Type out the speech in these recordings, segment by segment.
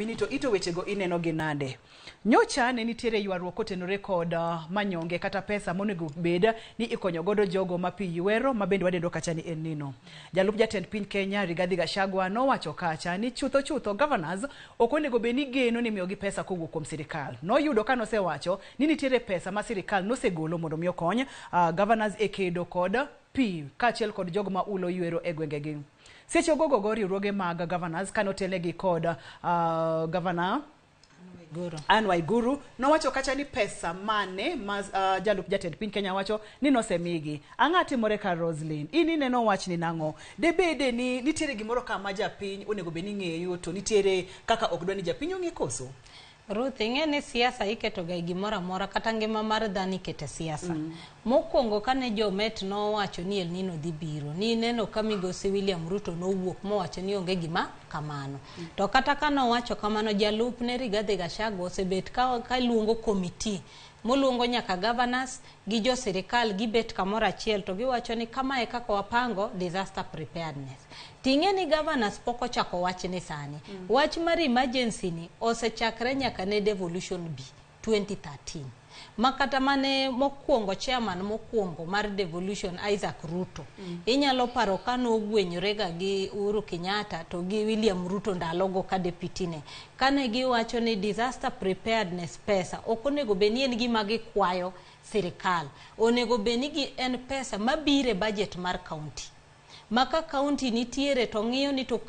Ni to ito wechego ineno gi nade? Nyocha ne nitiere ywaruok kotenore kod manyonge kata pesa monego bed ni ikonyo godo jogo ma pi ywero ma bende wadendo kacha ni El Nino. Jalup jatend piny Kenya Rigathi Gachagua nowacho kacha ni chutho chutho governors ok onego bed ni geno ni miyogi pesa kowuok kuom sirikal. Noyudo ka nosewacho ni nitiere pesa ma sirikal nosegolo mondo mi okony governors e kedo kod pi kaachiel kod jogo ma ulo ywero e gwengegi. Seche ogogogo riwruoge mag governors kane otelnegi kod Governor Anne Waiguru nowacho kacha ni pesa mane ma jalup jatend piny Kenya wacho ni nosemigi. Ang'a timore ka Roslyn? In ineno wachni nang'o? Debede ni nitiere gimoro ka ma japiny onego bed ni ng'eyo to nitiere kaka ok dwa ni japiny ong'e koso? Ruth, ing'e ni siasa iketo ga e gimoro amora kata ngima mar dhano ikete siasa. Mokwongo kane Jomet nowacho ni El Nino dhi biro, nineno ka migosi William Ruto nowuok mowacho ni onge gima kamano. To kata ka nowacho kamano, jalupne Rigathi Gachagua osebet ka, ka luongo committee moluongo nyaka governors gi jo sirikal gibet kamoro achiel to giwacho ni kamae kaka wapango disaster preparedness. Ting'e ni governors pok ochako wachni sani. Wach mar emergency ni osechakre nyaka ne devolution bi 2013. Ma kata mane mokwongo chairman mokwongo mar devolution Isaac Ruto. Inyalo paro ka nogwenyore ga gi Uhuru Kenyatta to gi William Ruto ndalogo ka deputy ne. Kane giwacho ni disaster preparedness pesa ok onego bed ni en gima gikwayo sirikal. Onego bed ni gi en pesa mabiro e budget mar county. Ma ka county nitiere to ng'iyo ni to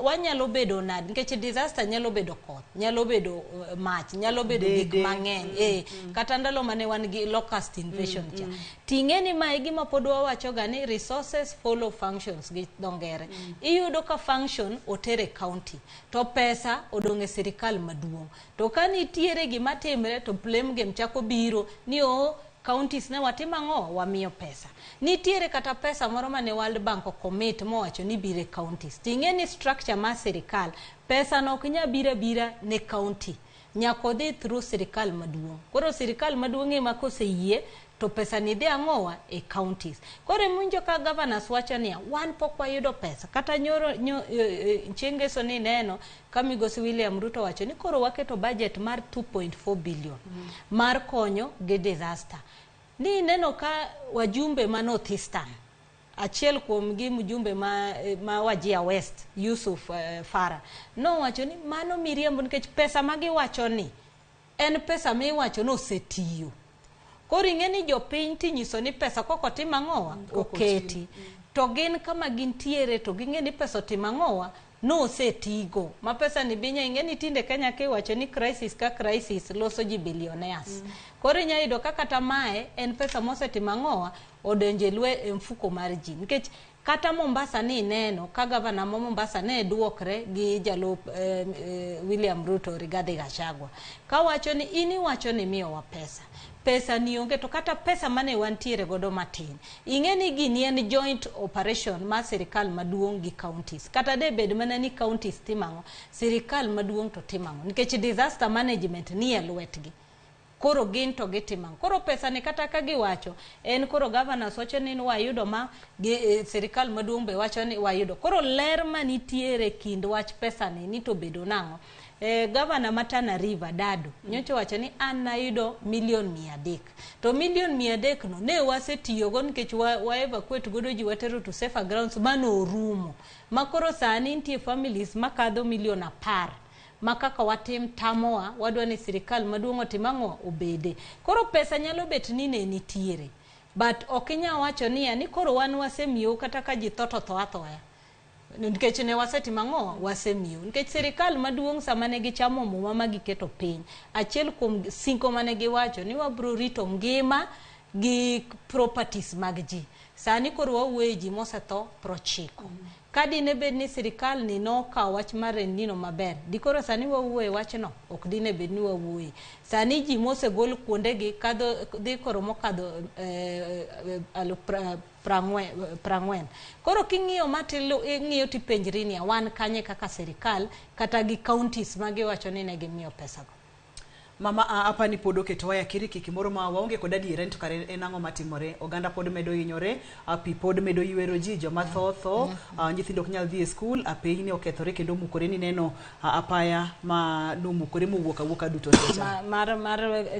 wanyalo bedo nade nikech disaster nyalo bedo koth, nyalo bedo mach, nyalo bedo gik mang'eny. Kata ndalo mane wan gi locust invasion cha. Ting'e ni mae gima pod wawacho ga ni resources follow functions gi dho ngere. Iyudo ka function otere county to pesa odong' e sirikal maduong'. To ka nitiere gima timre to blame game chako biro ni oo counties ne watimo ang'o wamiyo pesa. Nitiere kata pesa moro mane World Bank ocommit mowacho ni biro e counties. Ting'e ni structure mar sirikal pesa no ok nyal biro abira ne county. Nyaka odhi through sirikal maduong'. Koro sirikal maduong' ema koseyie to pesa ni dhi ang'owa e counties. Koro iwinjo ka governors wacho niya, wan pok wayudo pesa. Kata nyoro nyo, chieng' ngeso ni neno ka migosi William Ruto wacho ni koro waketo budget mar 2.4 billion mar konyo gi disaster. Ni neno ka wajumbe ma North Eastern, achiel kuom gi mjumbe ma Wajir West, Yusuf Farah, nowacho ni mano miriambo nikech pesa ma giwacho ni en pesa miwacho ni osetiyo. Koro ing'e ni jopiny tinyiso ni pesa kok otim ang'owa oketi. To gin kama gintiere to ging'e ni pesa otim ang'owa nosetigo. Ma pesa ni binya ing'e ni tinde Kenya kiwacho ni crisis ka crisis loso ji billionaires. Koro inya yudo ka kata mae en pesa mosetimo ang'owa odonjo e mfuko mar ji. Nikech kata Mombasa ni ineno ka gavana ma Mombasa ne duokre gi jalup William Ruto Rigathi Gachagua. Kawacho ni in iwacho ni miyowa pesa. Pesa ni onge to kata pesa mane wantiere godo matin. Ing'e ni gini en joint operation mar sirikal maduong' gi counties. Kata de bed mana ni counties timo ang'o, sirikal maduong' to timo ang'o. Nikech disaster management ni e lwetgi. Koro gin to gitimo ang'o. Koro pesa ni kata ka giwacho, en koro governors wacho ni wayudo ma, gi, sirikal maduong' be wacho ni wayudo. Koro ler manitiere kind wach pesa ni to bedo nang'o. Governor ma Tana River, Dado, nyocha owacho ni an nayudo milion 300. To milion 300 no ne wasetiyogo nikech wa evacuate godo ji watero to safer grounds mano orumo. Ma koro sani nitie families makadho milion 10. Ma kaka watim tamowa, wadwa ni sirikal maduong' otim ang'o obede. Koro pesa nyalo bet ni ne nitiere. But ok inyal wacho niya ni koro wan wasemiyou kata ka ji tho to tho athoya. Nikech ne wasetimo ang'o? Wasemiyou. Nikech sirikal maduong' sama ne gichamo muma ma giketo piny, achiel kuom singo mane giwacho ni wabro rito ngima gi properties mag ji. Sani koro wawuoye ji mosetho 90. Ka dine bed ni sirikal ni nokawo wach mar El Nino maber, dikoro sani wawuoye wachno? Ok dine bed ni wawuoye. Sani ji mosegol kuondegi kadho, dhi koro mokadho 40,000. Koro king'iyo ma ing'iyo tipenjri niya, wan kanye kaka sirikal kata gi counties ma giwacho ni ne gimiyo pesago. Mama apani pod oketo waya kirikiki moro ma waonge kod adiera ni to kare en ang'o matimore. Oganda pod medo hinyore, pi pod medo ywero ji, joma tho tho, nyithindo ok nyal dhi e skul, apeyni okethore kendo omukore ni neno apaya ma nomukore mowuok awuoka duto te cha. Mar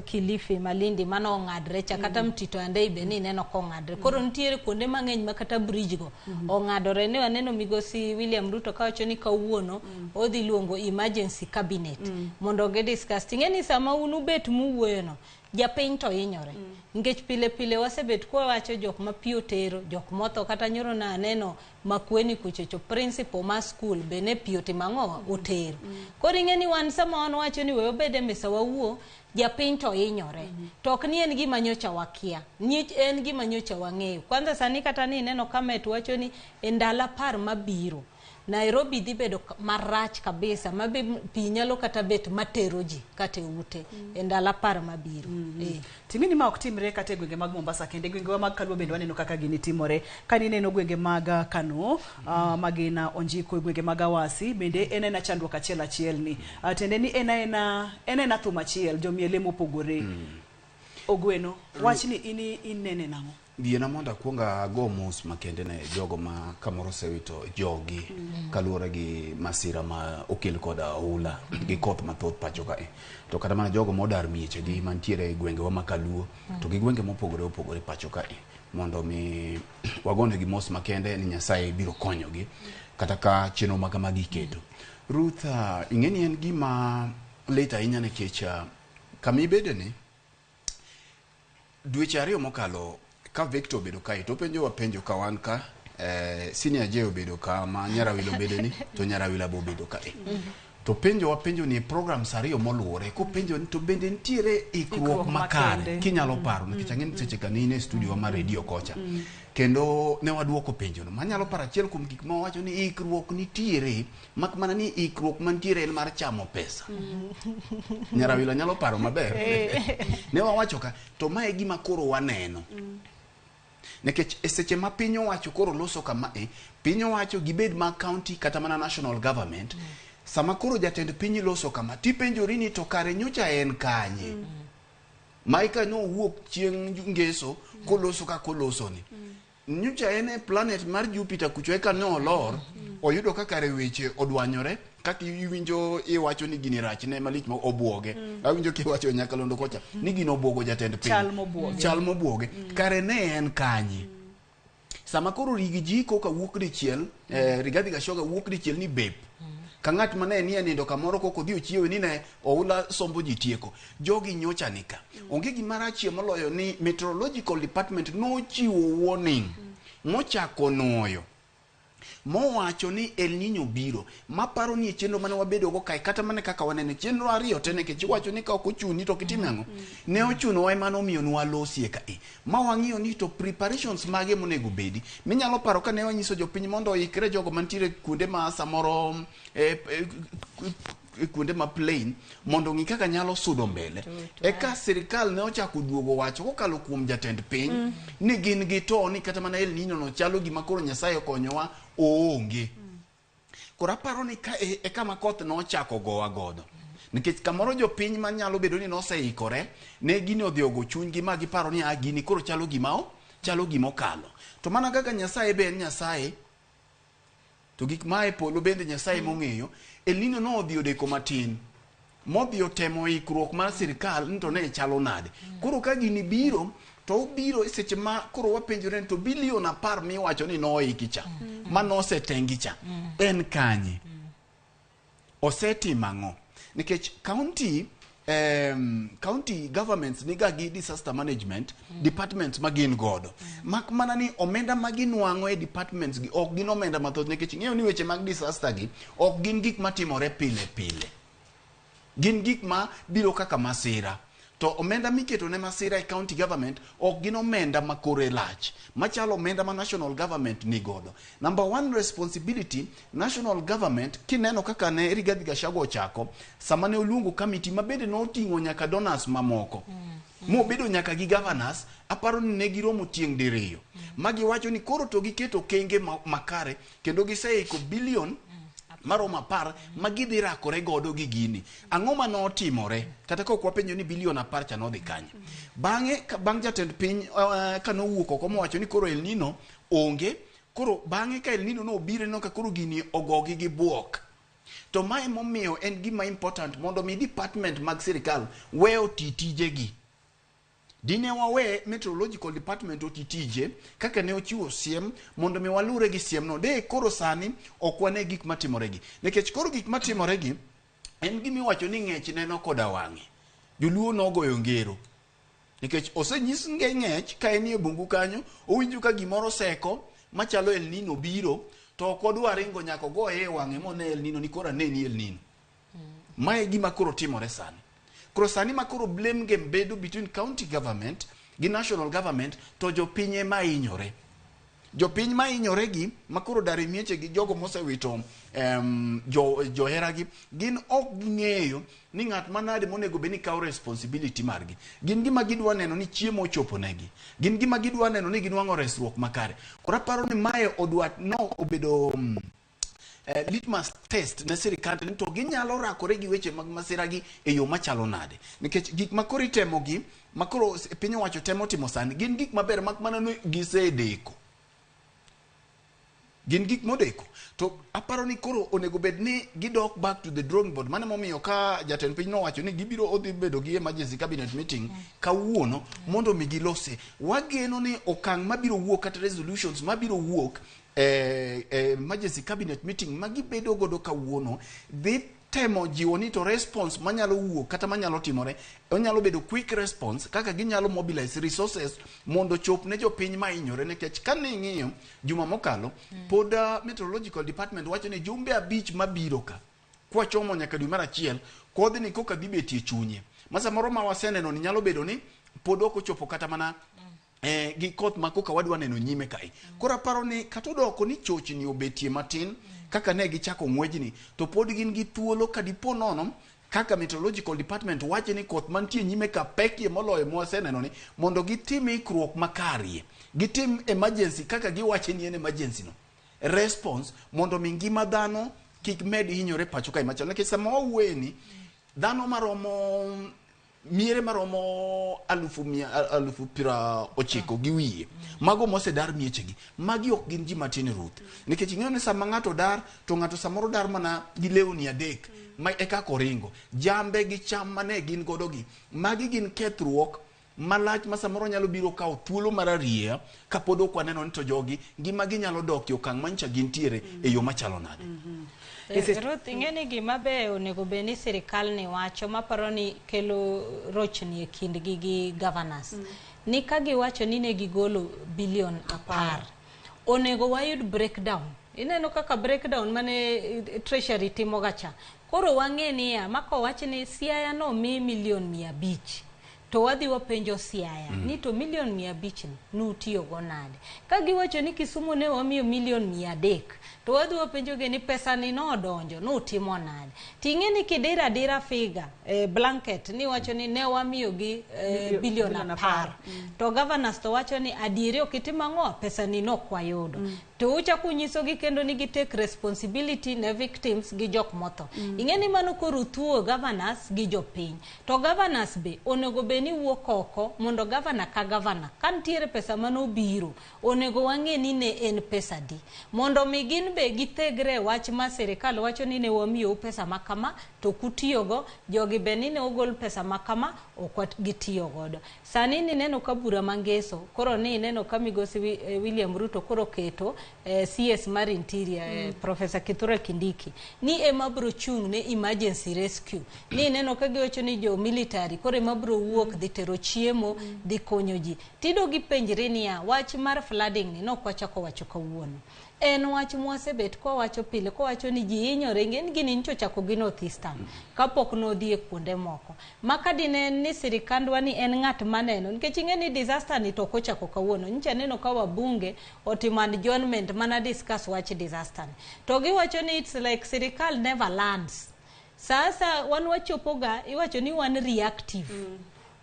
Kilifi, Malindi mano ong'adre cha, kata Mtito Andei be ni neno kong'adre. Koro nitiere kuonde mang'eny ma kata bridge go ong'adore. Ne waneno migosi William Ruto kawacho ni kawuono odhi luongo emergency cabinet mondo gi discuss. Ting'e ni sama un ubet muwuoyo no, japiny to hinyore. Nikech pile pile wasebet kwawacho jok ma pi otero, jok motho, kata nyoro na aneno Makueni kuchocho principal ma school be ne pi otimo ang'o otero. Koro ing'e ni wan sama wan wacho ni we wabed e mesa wawuo, japiny to hinyore. To ok ni en gima nyocha wakia, ni en gima nyocha wang'eyo. Kwanza sani kata ni ineno ka Met wacho ni e ndalo 10 mabiro, Nairobi dhi bedo marach kabisa, ma be pi nyalo kata bet matero ji kata e ute e ndalo 10 mabiro. Ting'e ni ma ok timre kata e gwenge mag Mombasa kende, gwengewa mag Kalua bende waneno kaka gini timore. Ka ineno gwenge mag Kano, Magina, Onjiko, gwenge mag Awasi, bende en aena chandruok achiel achiel ni. Tiende ni en aena thum achiel, jomiele mopogore. Ogweno, wachni in inene nang'o? Yiena mondo akuong ago mos makende ne jogo ma kamoro osewito jogi kaluwore gi masira ma okel kod oula gi koth mathoth pacho kae. To kata mana jogo modar miechegi mantiere e gwengewa ma Kaluo to gi gwenge mopogore opogore pacho kae, mondo mi wagonegi mos makende ni Nyasaye biro konyogi kata ka chenro ma kamagi iketo. Ruth, ing'e ni en gima lit ahinya nikech kama ibede ni dweche 2 mokalo ka Victor obedo kae to openjowa penjo ka wan ka Senior J obedo ka ma Nyarawila obedo ni to Nyarawila bo obedo kae. To penjowa penjo ni e programs 2 moluwore kopenjo ni to bende nitiere ikruok makare kinyalo paro nikech ang'e ni seche ka ne in e studio mar radio kocha. Kendo ne waduoko penjono. Manyalo paro achiel kuom gik ma wawacho ni ikruok nitiere mak mana ni ikruok mantiere en mar chamo pesa. Nyarawila nyalo paro maber. Ne wawacho ka to mae gima koro waneno. Nikech e seche ma piny owacho koro loso kama piny owacho gibed mag county kata mana national government. Sama koro jatend piny loso kama tipenjori ni to kare nyocha en kanye. Maika no wuok chieng' ngeso koloso ka koloso ni. Nyocha en e planet mar Jupiter kucho eka ne olor, oyudo ka kare weche odwanyore, kaka iwinjo iwacho ni gini rach ne malich ma obuoge. Awinjo kiwacho nyakalondo kocha ni gino obuogo jatend piny. Chal mobuoge. Chal mobuoge. Kare ne en kanye? Sama koro Rigi ji koka wuok dichiel, Rigathi Gachagua wuok dichiel ni bep. Ka ng'at mane nie nindo kamoro koko odhi ochiewe ni ne oula sombo ji tieko. Jogi nyocha nika. Onge gima rachie moloyo ni meteorological department nochiwo warning mochako nuoyo. Mowacho ni El Nino biro. Maparo ni e chenro mane wabedo go kae kata mana kaka wanene chenro 2 te nikech iwacho ni ka ok ochuni to ok itim ang'o. Ne ochunowa ema nomiyo nwalosie kae. Ma wang'iyo ni to preparations mage monego bedi. Minyalo paro ka ne wanyiso jopiny mondo oikre jogo mantiere kuonde ma samoro kuonde ma plain mondo ng'i kaka nyalo sudo mbele. Eka sirikal ne ochako duogo wacho kokalo kuom jatend piny ni gin gi to ni kata mana El Nino no chalo gima koro Nyasaye okonyowa oonge. Koro aparo ni ka e kama koth nochako gowa godo. Nikech kamoro jopiny manyalo bedo ni noseikore ne gini odhi ogo chunygi ma giparo ni gini koro chalo gima chalo gima okalo. To mana kaka Nyasaye be en Nyasaye, to gik ma e polo bende Nyasaye mong'eyo, El Nino no odhi odeko matin. Modhi otemo ikruok mar sirikal ni to ne chalo nade. Koro ka gini biro, to obiro e seche ma koro wapenjore ni to bilion 10 miwacho ni noiki cha, ma nosetengi cha, en kanye? Osetimo ang'o? Nikech county county governments niga gi disaster management departments ma gin godo. Mak mana ni omenda ma ginwang'o e departments gi ok gin omenda mathoth nikech ing'eyo ni weche mag disaster gi ok gin gik matimore pile pile. Gin gik ma biro kaka masira. To omenda miketo ne masira e county government ok gin omenda ma kore lach, machalo omenda ma national government ni godo. Number 1 responsibility, national government kineno kaka ne Rigathi Gachagua ochako, sama ne oluongo committee ma bende noting'o nyaka donors mamoko. Mobedo nyaka gi governors, aparo ni ne giromo tieng' diriyo. Ma giwacho ni koro to giketo okenge makare kendo giseiko bilion Maromo 10 ma gidhi rakore godo gi gini. Ang'o ma notimore? Kata ka ok wapenjo ni bilion 10 cha nodhi kanye. Bang'e, bang' jatend piny ka nowuok oko mowacho ni koro El Nino onge, koro bang'e ka El Nino nobiro ineno ka koro gini ogogi gi buok. To mae momiyo en gima important mondo mi department mag sirikal we oti tijegi. Dine wawe meteorological department oti tije kaka ne ochiwo siem mondo mi walure gi siem no. De koro sani ok wane gik matimore gi. Nikech koro gik matimore gi en gima iwacho ni ng'ech neno koda wang'e. Joluo nogoyo ngero. Nikech osenyis ng'ech ka en e bungu kanyo, owinjo ka gimoro seko machalo El Nino biro, to ok odwa ringo nyaka ogoye e wang'e mone El Nino ni koro aneni El Nino. Mae gima koro timore sani. Koro sani ma koro blame game bedo between county government gi national government to jopiny ema hinyore. Jopiny ma hinyore gi ma koro dar e mieche gi jogo mosewito joheragi gin ok ging'eyo ni ng'at manade monego bed ni kawo responsibility margi. Gin gima gidwa neno ni chiemo ochopo negi. Gin gima gidwa neno ni ginwang'o resruok makare. Koro aparo ni mae odwa no obedo litmus test ne sirikal ni to ginyalo rakore gi weche mag masira gi e yo machalo nade. Nikech gik ma koro itemo gi, ma koro piny owacho temo timo sani, gin gik maber mak mana ni gisedeko. Gin gik modeko. To aparo ni koro onego bed ni gidok back to the drawing board. Mano momiyo ka jatend piny nowacho ni gibiro odhi bedo gi emergency cabinet meeting kawuono mondo mi gilose. Wageno ni okang' mabiro wuok kata resolutions mabiro wuok emergency cabinet meeting ma gibedo godo kawuono dhi temo jiwo ni to response manyalo wuok kata manyalo timore onyalo bedo quick response kaka ginyalo mobilize resources mondo chop ne jopiny mahinyore. Nikech kane ing'iyo juma mokalo pod meteorological department wacho ni jumbe 5 mabiro ka kwachomo nyaka dwe mar 1 kodhni koka dhi betie chunye ma samoro ma waseneno ni nyalo bedo ni pod ok ochopo kata mana gi koth ma koka wadwa neno nyime kae. Koro aparo ni kata odoko ni chochni obetie matin kaka ne gichako ng'wejni to pod gin gi thuolo ka dipo nono kaka meteorological department wacho ni koth mantie nyime ka pekie moloyo mwaseneno ni mondo gitim ikruok makarie, gitim emergency kaka giwacho ni en emergency no response mondo mi ngima dhano kik med hinyore pacho kae machalo. Nikech sama wawuoye ni dhano maromo miere maromo 90,000 gi wiye mago mosedar miechegi, magi ok gin ji matin Ruth. Nikech ing'eyo ni sama ng'ato dar to ng'ato samoro dar mana gi lewni 3 ma eka koringo jambe gi cham mane gin godo gi, magi gin kethruok malach ma samoro nyalo biro kawo thuolo mar arieya kapod ok waneno ni to jogi ngima gi nyalo dok e okang' manyicha gintiere e yo machalo nade. Ruth, ing'e ni gima be onego bed ni sirikal ni wacho maparo ni kelo rochni e kindgi gi governors. Ni ka giwacho ni ne gigolo bilion 10, onego wayud breakdown. Ineno kaka breakdown mane Treasury timo gacha. Koro wang'e niya, mako wach ni Siaya no mi milion 500. To wadhi wapenjo Siaya ni to milion 500 ni nutiyo go nade? Ka giwacho ni Kisumu ne wamiyo milion 300, to wadhi wapenjo gi ni pesa ni nodonjo, nutimo nade? Ting'e ni kidira dira figa blanket ni wacho ni ne wamiyo gi bilion 10. To governors to wacho ni adieri ok itimo ang'o, pesa ni nok wayudo. To uchako nyiso gi kendo ni gi take responsibility ne victims gi jok motho. Ing'e ni mano koro thuo governors gi jopiny. To governors be onego bed ni wuok oko mondo governor ka governor ka nitiere pesa manobiro onego wang'e ni ne en pesa di. Mondo mi gin be githegre wach ma sirikal wacho ni ne wamiyou pesa ma kama to kutiyogo, jogi be ni ne ogol pesa ma kama ok gitiyo godo. Sani nineno ka bura mangeso koro ni ineno ka migosi William Ruto koro keto CS mar Interior Professor Kithure Kindiki ni ema bro chung' ne emergency rescue. Ni ineno ka giwacho ni jo military koro ema bro wuok dhi tero chiemo dhi konyo ji. Tido gipenjre niya wach mar flooding ni nok wachako wacho kawuono. En wach mwasebet kwawacho pile kwawacho ni ji hinyore, ng'eny gini nyocha ochako gi North Eastern kapok nodhi e kuonde moko. Ma ka dine en ni sirikandwa ni en ng'at maneno, nikech ing'e ni disaster ni to ok ochako kawuono. Nyocha aneno ka wabunge otimo adjournment mana discuss wach disaster ni. To giwacho ni it's like sirikal never learns. Sasa wan wachopoga iwacho ni wan reactive.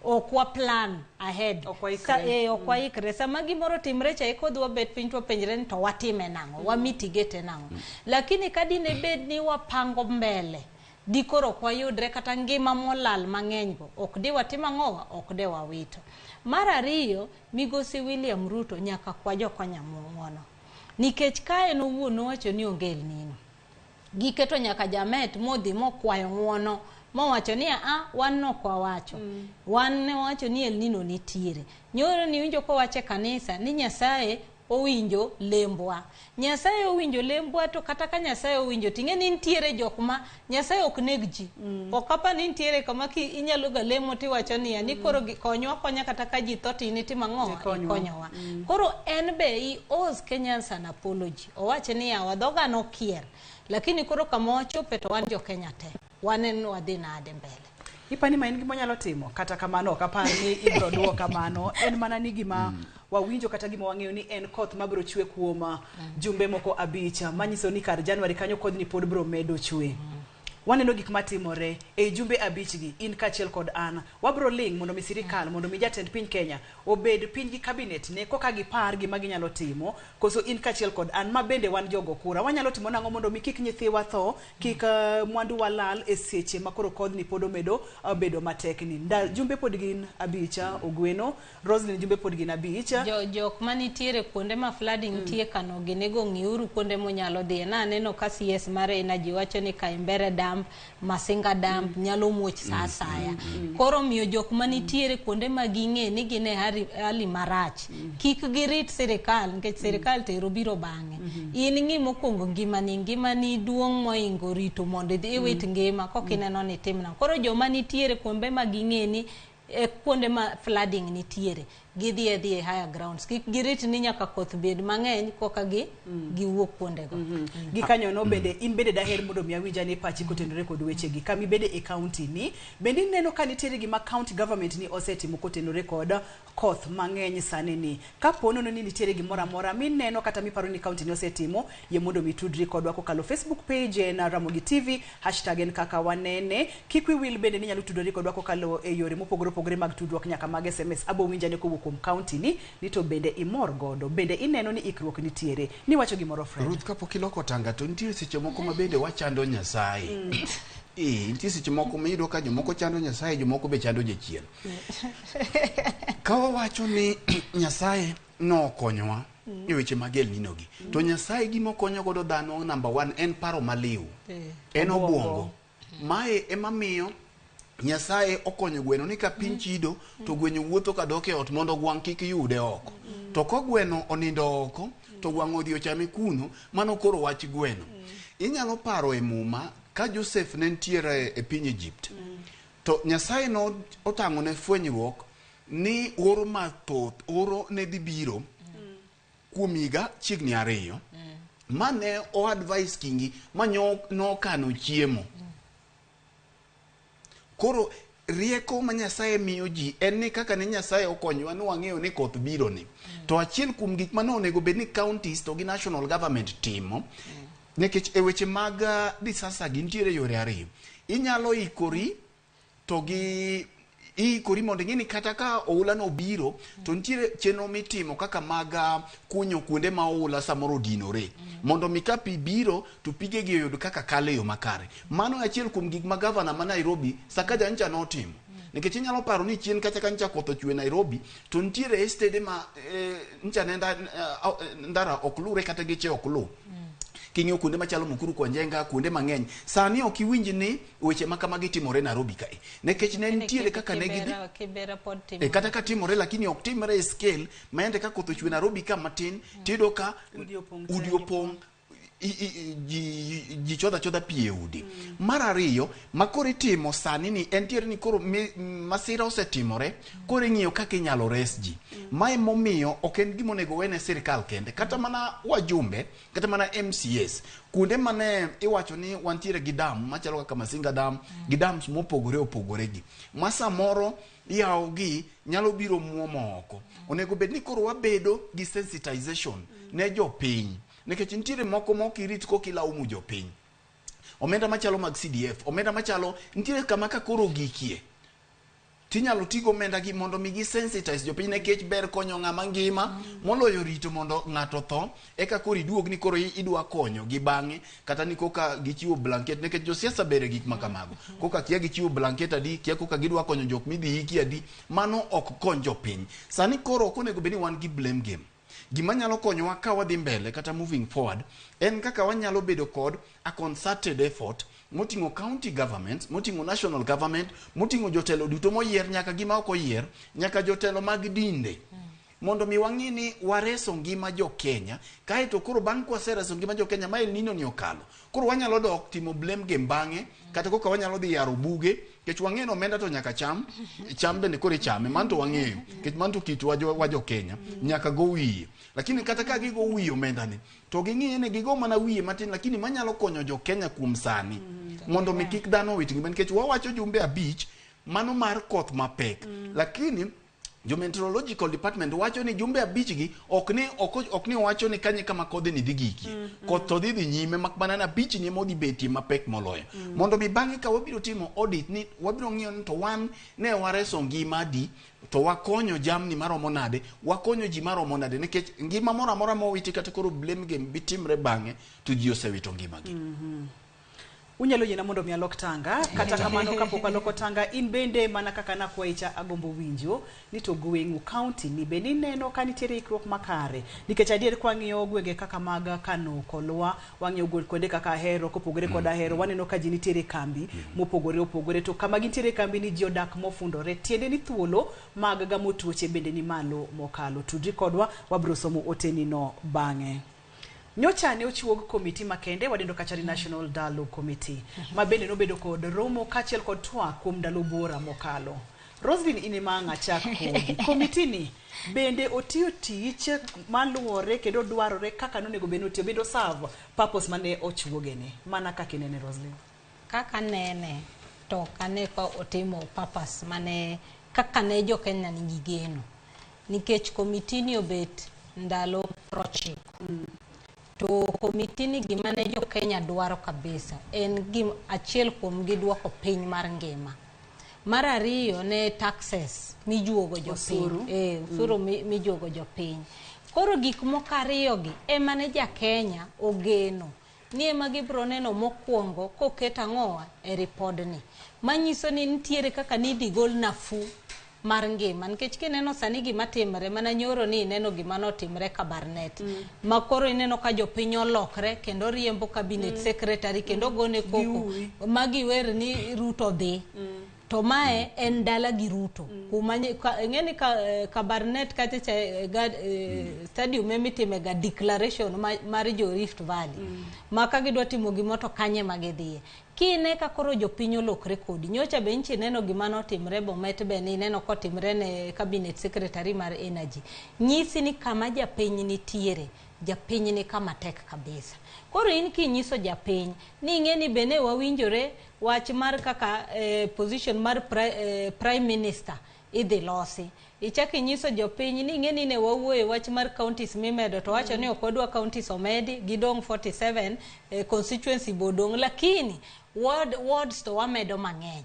Ok wa plan ahead. Ok waikre. Ok waikre. Sama gimoro timre cha eka odhi wabet piny to wapenjre ni to watime nang'o, wa mitigate nang'o. Lakini ka dine bed ni wapango mbele, dikoro ok wayudre kata ngima molal mang'eny go, ok de watim ang'owa, ok de wawito. Mar ariyo, migosi William Ruto nyaka kwa jokonya ng'uono. Nikech ka en owuon nowacho ni onge El Nino. Giketo nyaka Jamet modhi mokwayo ng'uono, mowacho ni a wan nok wawacho. Wan ne wawacho ni El Nino nitiere. Nyoro niwinjo kowacho e kanisa ni Nyasaye owinjo lembwa. Nyasaye owinjo lembwa, to kata ka Nyasaye owinjo ting'e ni nitiere jok ma Nyasaye ok neg ji. Ok apa ni nitiere kama ki inyalo ga lemo tiwacho niya ni koro konywa konya kata ka ji tho to in itimo ang'o? Ikonyowa. Ikonyowa. Koro en be he owes Kenyans an apology. Owacho ni yawa dhoga nokier. Lakini koro kama wachope to wan jo Kenya te. Waneno wadhi nade mbele. Ipani ma en gima onyalo timo, kata kamano ok apar ni ibiro duok kamano. En mana ni gima wawinjo kata gima wang'eyo ni en koth mabiro chwe kuom jumbe moko 5, manyiso ni kar January kanyo kodhni pod biro medo chwe. Waneno gik matimore e jumbe 5 gi, in kaachiel kod an. Wabiro ling' mondo mi sirikal, mondo mi jatend piny Kenya obed piny gi cabinet ne koka gipar gima ginyalo timo, koso in kaachiel kod an ma bende wan jogo kura. Wanyalo timo nang'o mondo mi kik nyithiwa tho, kik mwandu walal e seche ma koro kodhni pod omedo bedo matek ni. Jumbe pod gin 5, Ogweno, Roslyn jumbe pod gin 5. Jok manitiere kuonde ma flooding nitie kano ginego ng'iuru kuonde monyalo dhiye. Na aneno ka CS mar Energy wacho ni Kaimbere Dam, Masinga Dam nyalo muoch sa asaya. Koro miyo jok manitiere kuonde ma ging'e ni gin e hali marach, kik girit sirikal, nikech sirikal tero biro bang'e. In ng'i mokwongo ngimani, ngimani duong' moingo rito mondo idhi iwit ngima kok ineno ni itim nang'o. Koro joma nitiere kuonde ma ging'e ni e kuonde ma flooding nitiere, gidhi adhi e higher grounds. Kik girit ni nyaka koth bed mang'eny koka giwuok kuondego. Gikanyono bende in bende daher mondo mi awinj ane pachi kotenore kod wechegi. Kama ibede e county ni, bende ineno ka nitiere gima county government ni osetimo kotenore kod koth mang'eny sani ni. Kapo nono ni nitiere gimoro amora mineno kata miparo ni county ni osetimo, yie mondo mi tudri kodwa kokalo Facebook page en Ramogi TV, hashtag en kaka wanene. Kik wiyi wil bende ni inyalo tudori kodwa kokalo e yore mopogore opogore mag tudruok nyaka mag SMS. Abo winjo ane kowuok kuom county ni to bende imor godo, bende ineno ni ikruok nitiere. Niwacho gimoro, Fred? Ruth, kapok iloko tanga to nitie seche moko ma bende wachando Nyasaye. Nitie seche moko miyudo ka jomoko chando Nyasaye, jomoko be chando jachien. Ka wawacho ni Nyasaye nokonyowa e weche mag El Nino gi, to Nyasaye gima okonyo godo dhano number 1 en paro maliw. En obwongo. Mae ema miyo Nyasaye okonyo gweno ni ka piny chido to gweno wuotho kadok e ot mondo gwang' kik yude oko. To ka gweno onindo oko to gwang' odhi ochame kuno, mano koro wach gweno. Inyalo paro e Muma ka Joseph ne nitiere e piny Egypt. To Nyasaye no otang'one fwenyruok ni oro mathoth, oro ne dhi biro kuom higa chiegni 2. Ma ne o advise kingi ma nokano chiemo. Koro rieko ma Nyasaye miyo ji en ni kaka ne Nyasaye okonyowa ni wang'eyo ni koth biro ni. To achiel kuom gik mane onego bed ni counties to gi national government timo, nikech e weche mag disaster gi nitiere yore 2. Inyalo ikori to gi iikori mondo ing'e ni kata ka oula no obiro to nitiere chenro mitimo kaka mag kunyo kuonde ma oula samoro odinore mondo mi ka pi biro to pigegi oyud kaka kalo e yo makare. Mano e achiel kuom gik ma gavana ma Nairobi Sakaja ncha notimo. Nikech inyalo paro ni chien kacha ka ncha koth ochwe Nairobi to nitiere estede ma ncha ne ndara ok lure kata geche ok lu. King'iyo kuonde machalo Mukuru kwa Njenga, kuonde mang'eny, sani ok iwinj ni weche ma kamagi timore Nairobi kae. Nikech ne nitiere kaka ne gidhi. Kibera pod timore. Kata ka timore lakini ok timore e scale ma yande ka koth ochwe Nairobi ka matin, tiyudo ka Udi opong' te. udi opong', ji chodho achodha pi e udi. Mar ariyo, ma koro itimo sani ni en tiere ni koro masira osetimore, koro ing'iyo kaka inyalo res ji. Mae momiyo ok en gima onego wene sirikal kende, kata mana wajumbe, kata mana MCAs, kuonde mane iwacho ni wantiere gi dam machalo kaka Masinga Dam, gi dams mopogore opogore gi, ma samoro yawo gi nyalo biro muomo oko. Onego bed ni koro wabedo gi sensitization ne jopiny, nikech nitiere moko ma ok irit kok ilaumo jopiny. Omenda machalo mag CDF, omenda machalo, nitiere kama ka koro gikie. Tinyalo ti gomenda gi mondo mi gisensitize jopiny nikech ber konyo ng'ama ngima moloyo rito mondo ng'ato tho eka koro iduog ni koro idwa konyo gi bang'e kata ni koka gichiwo blanket nikech josiasa ber e gik ma kamago koka kia gichiwo blanket adi kia koka gidwa konyo jok midhi iki adi mano ok kony jopiny sani koro ok onego bed ni wan gi blame game gima nyalo konyowa ka wadhi mbele kata moving forward en kaka wanyalo bedo kod a concerted effort moting'o county government moting'o national government moting'o jotelo duto moyier nyaka gima ok oyier nyaka jotelo mag dinde mondo mi wang'i ni wareso ngima jo Kenya kaeto koro bang' kwasereso ngima jo Kenya ma El Nino ni okalo koro wanyalo dok timo blame game bang'e kata koka wanyalo dhi yaro buge nikech wang'eyo ni omenda to nyaka cham cham bende koro ichame mano to wang'eyo nikech mano to kit wa jo Kenya nyaka go wiye lakini kata ka gigo wiye omenda ni to ging'iye ni gigo mana wiye matin lakini manyalo konyo jo Kenya kuom sani mondo mi kik dhano owit ngima nikech wawacho jumbe 5 mano mar koth mapek lakini jo meteorological department wacho ni jumbe 5 gi ok ni wacho ni kanye kama kodhi ni dhi gikie koth to dhi nyime mak mana na 5 ni modhi betie mapek moloyo mondo mi bang'e ka wabiro timo audit ni wabiro ng'iyo ni to wan ne wareso ngima adi to wakonyo jamni maromo nade wakonyo ji maromo nade nikech ngima moro amora mowiti kata koro blame game bitimre bang'e to ji osewito ngimagi. Unyalo yiena mondo mi alok tanga kata kamano kapok aloko tanga in bende mana kaka nakwayi cha agombo winjo ni to gweng'u county ni bende ineno ka nitiere ikruok makare nikech adier kwang'iyo gwenge kaka mag Kano Kolwa wang'iyo kuonde kaka Ahero kopogore kod Ahero waneno ka ji nitiere kambi mopogore opogore to kama gintiere kambi ni ji odak mofundore tiende ni thuolo mag gamo tuoche bende ni malo mokalo. Tudri kodwa wabiro somo oteni no bang'e. Nyocha ne ochiwo komiti makende wadendo kacha ni National Dialogue Committee ma bende nobedo kod romo kaachiel kod twak kuom ndalo buora mokalo. Roslyn in ema ang' achak kodi. Komiti ni bende otiyo tich maluwore kendo dwarore kaka nonego bed ni otiyo bende oserve purpose mane ochuogene mana kaka inene Roslyn. Kaka nene to ok ane ka otimo purpose mane kaka ne jo Kenya nigi geno nikech komiti ni obet ndalo 90. To komiti ni gima ne jo Kenya dwaro kabisa en gim achiel kuom gi duoko piny mar ngima. Mar ariyo ne taxes mijuogo jopiny. Osuru mijuogo jopiny. Koro gik moko ariyo gi ema ne ja Kenya ogeno ni ema gibiro neno mokwongo koket ang'owa e ripodni. Manyiso ni nitiere kaka nidhi gol nafuu mar ngima nikech kineno sani gima timre mana nyoro ni ineno gima notimre Kabarnet ma koro ineno ka jopiny olokre kendo riembo cabinet secretary kendo gone koko magiwer ni Ruto dhi to mae en dala gi Ruto kuma ing'eni Kabarnet kacha cha stadium emitime ga declaration mar jo Rift Valley ma ka gidwa timo gimoro to kanye ma gidhiye. Kine ka koro jopiny olokre kodi nyocha be nchi neno gima notimre Bomet be ni neno kotimre ne cabinet secretary mar energy nyisi ni kama japiny nitiere japiny ni kama tek kabisa. Koro in kinyiso japiny ni ing'e ni bende wawinjore wach mar kaka position mar prime minister idhi losi. Ichak inyiso jopiny ni ing'e ni ne wawuoye wach mar counties mimedo to wacho ni ok wadwa counties omedi gidong' 47 constituency bodong' lakini wards to wamedo mang'eny.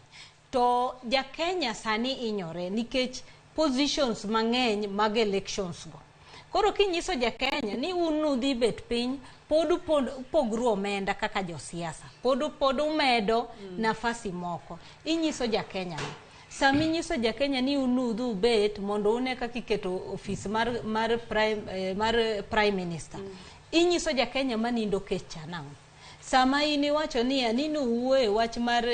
To ja Kenya sani inyore nikech positions mang'eny mag elections go. Koro kinyiso ja Kenya ni un nudhi bet piny pod upogru omenda kaka josiasa pod umedo nafasi moko inyiso ja Kenya ni Sama inyiso ja Kenya ni unudhu ubet mondo une kaka iketo ofis mar prime minister. Inyiso ja Kenya manindo kech cha nang'o? Sama in iwacho ni anino wuoye wach mar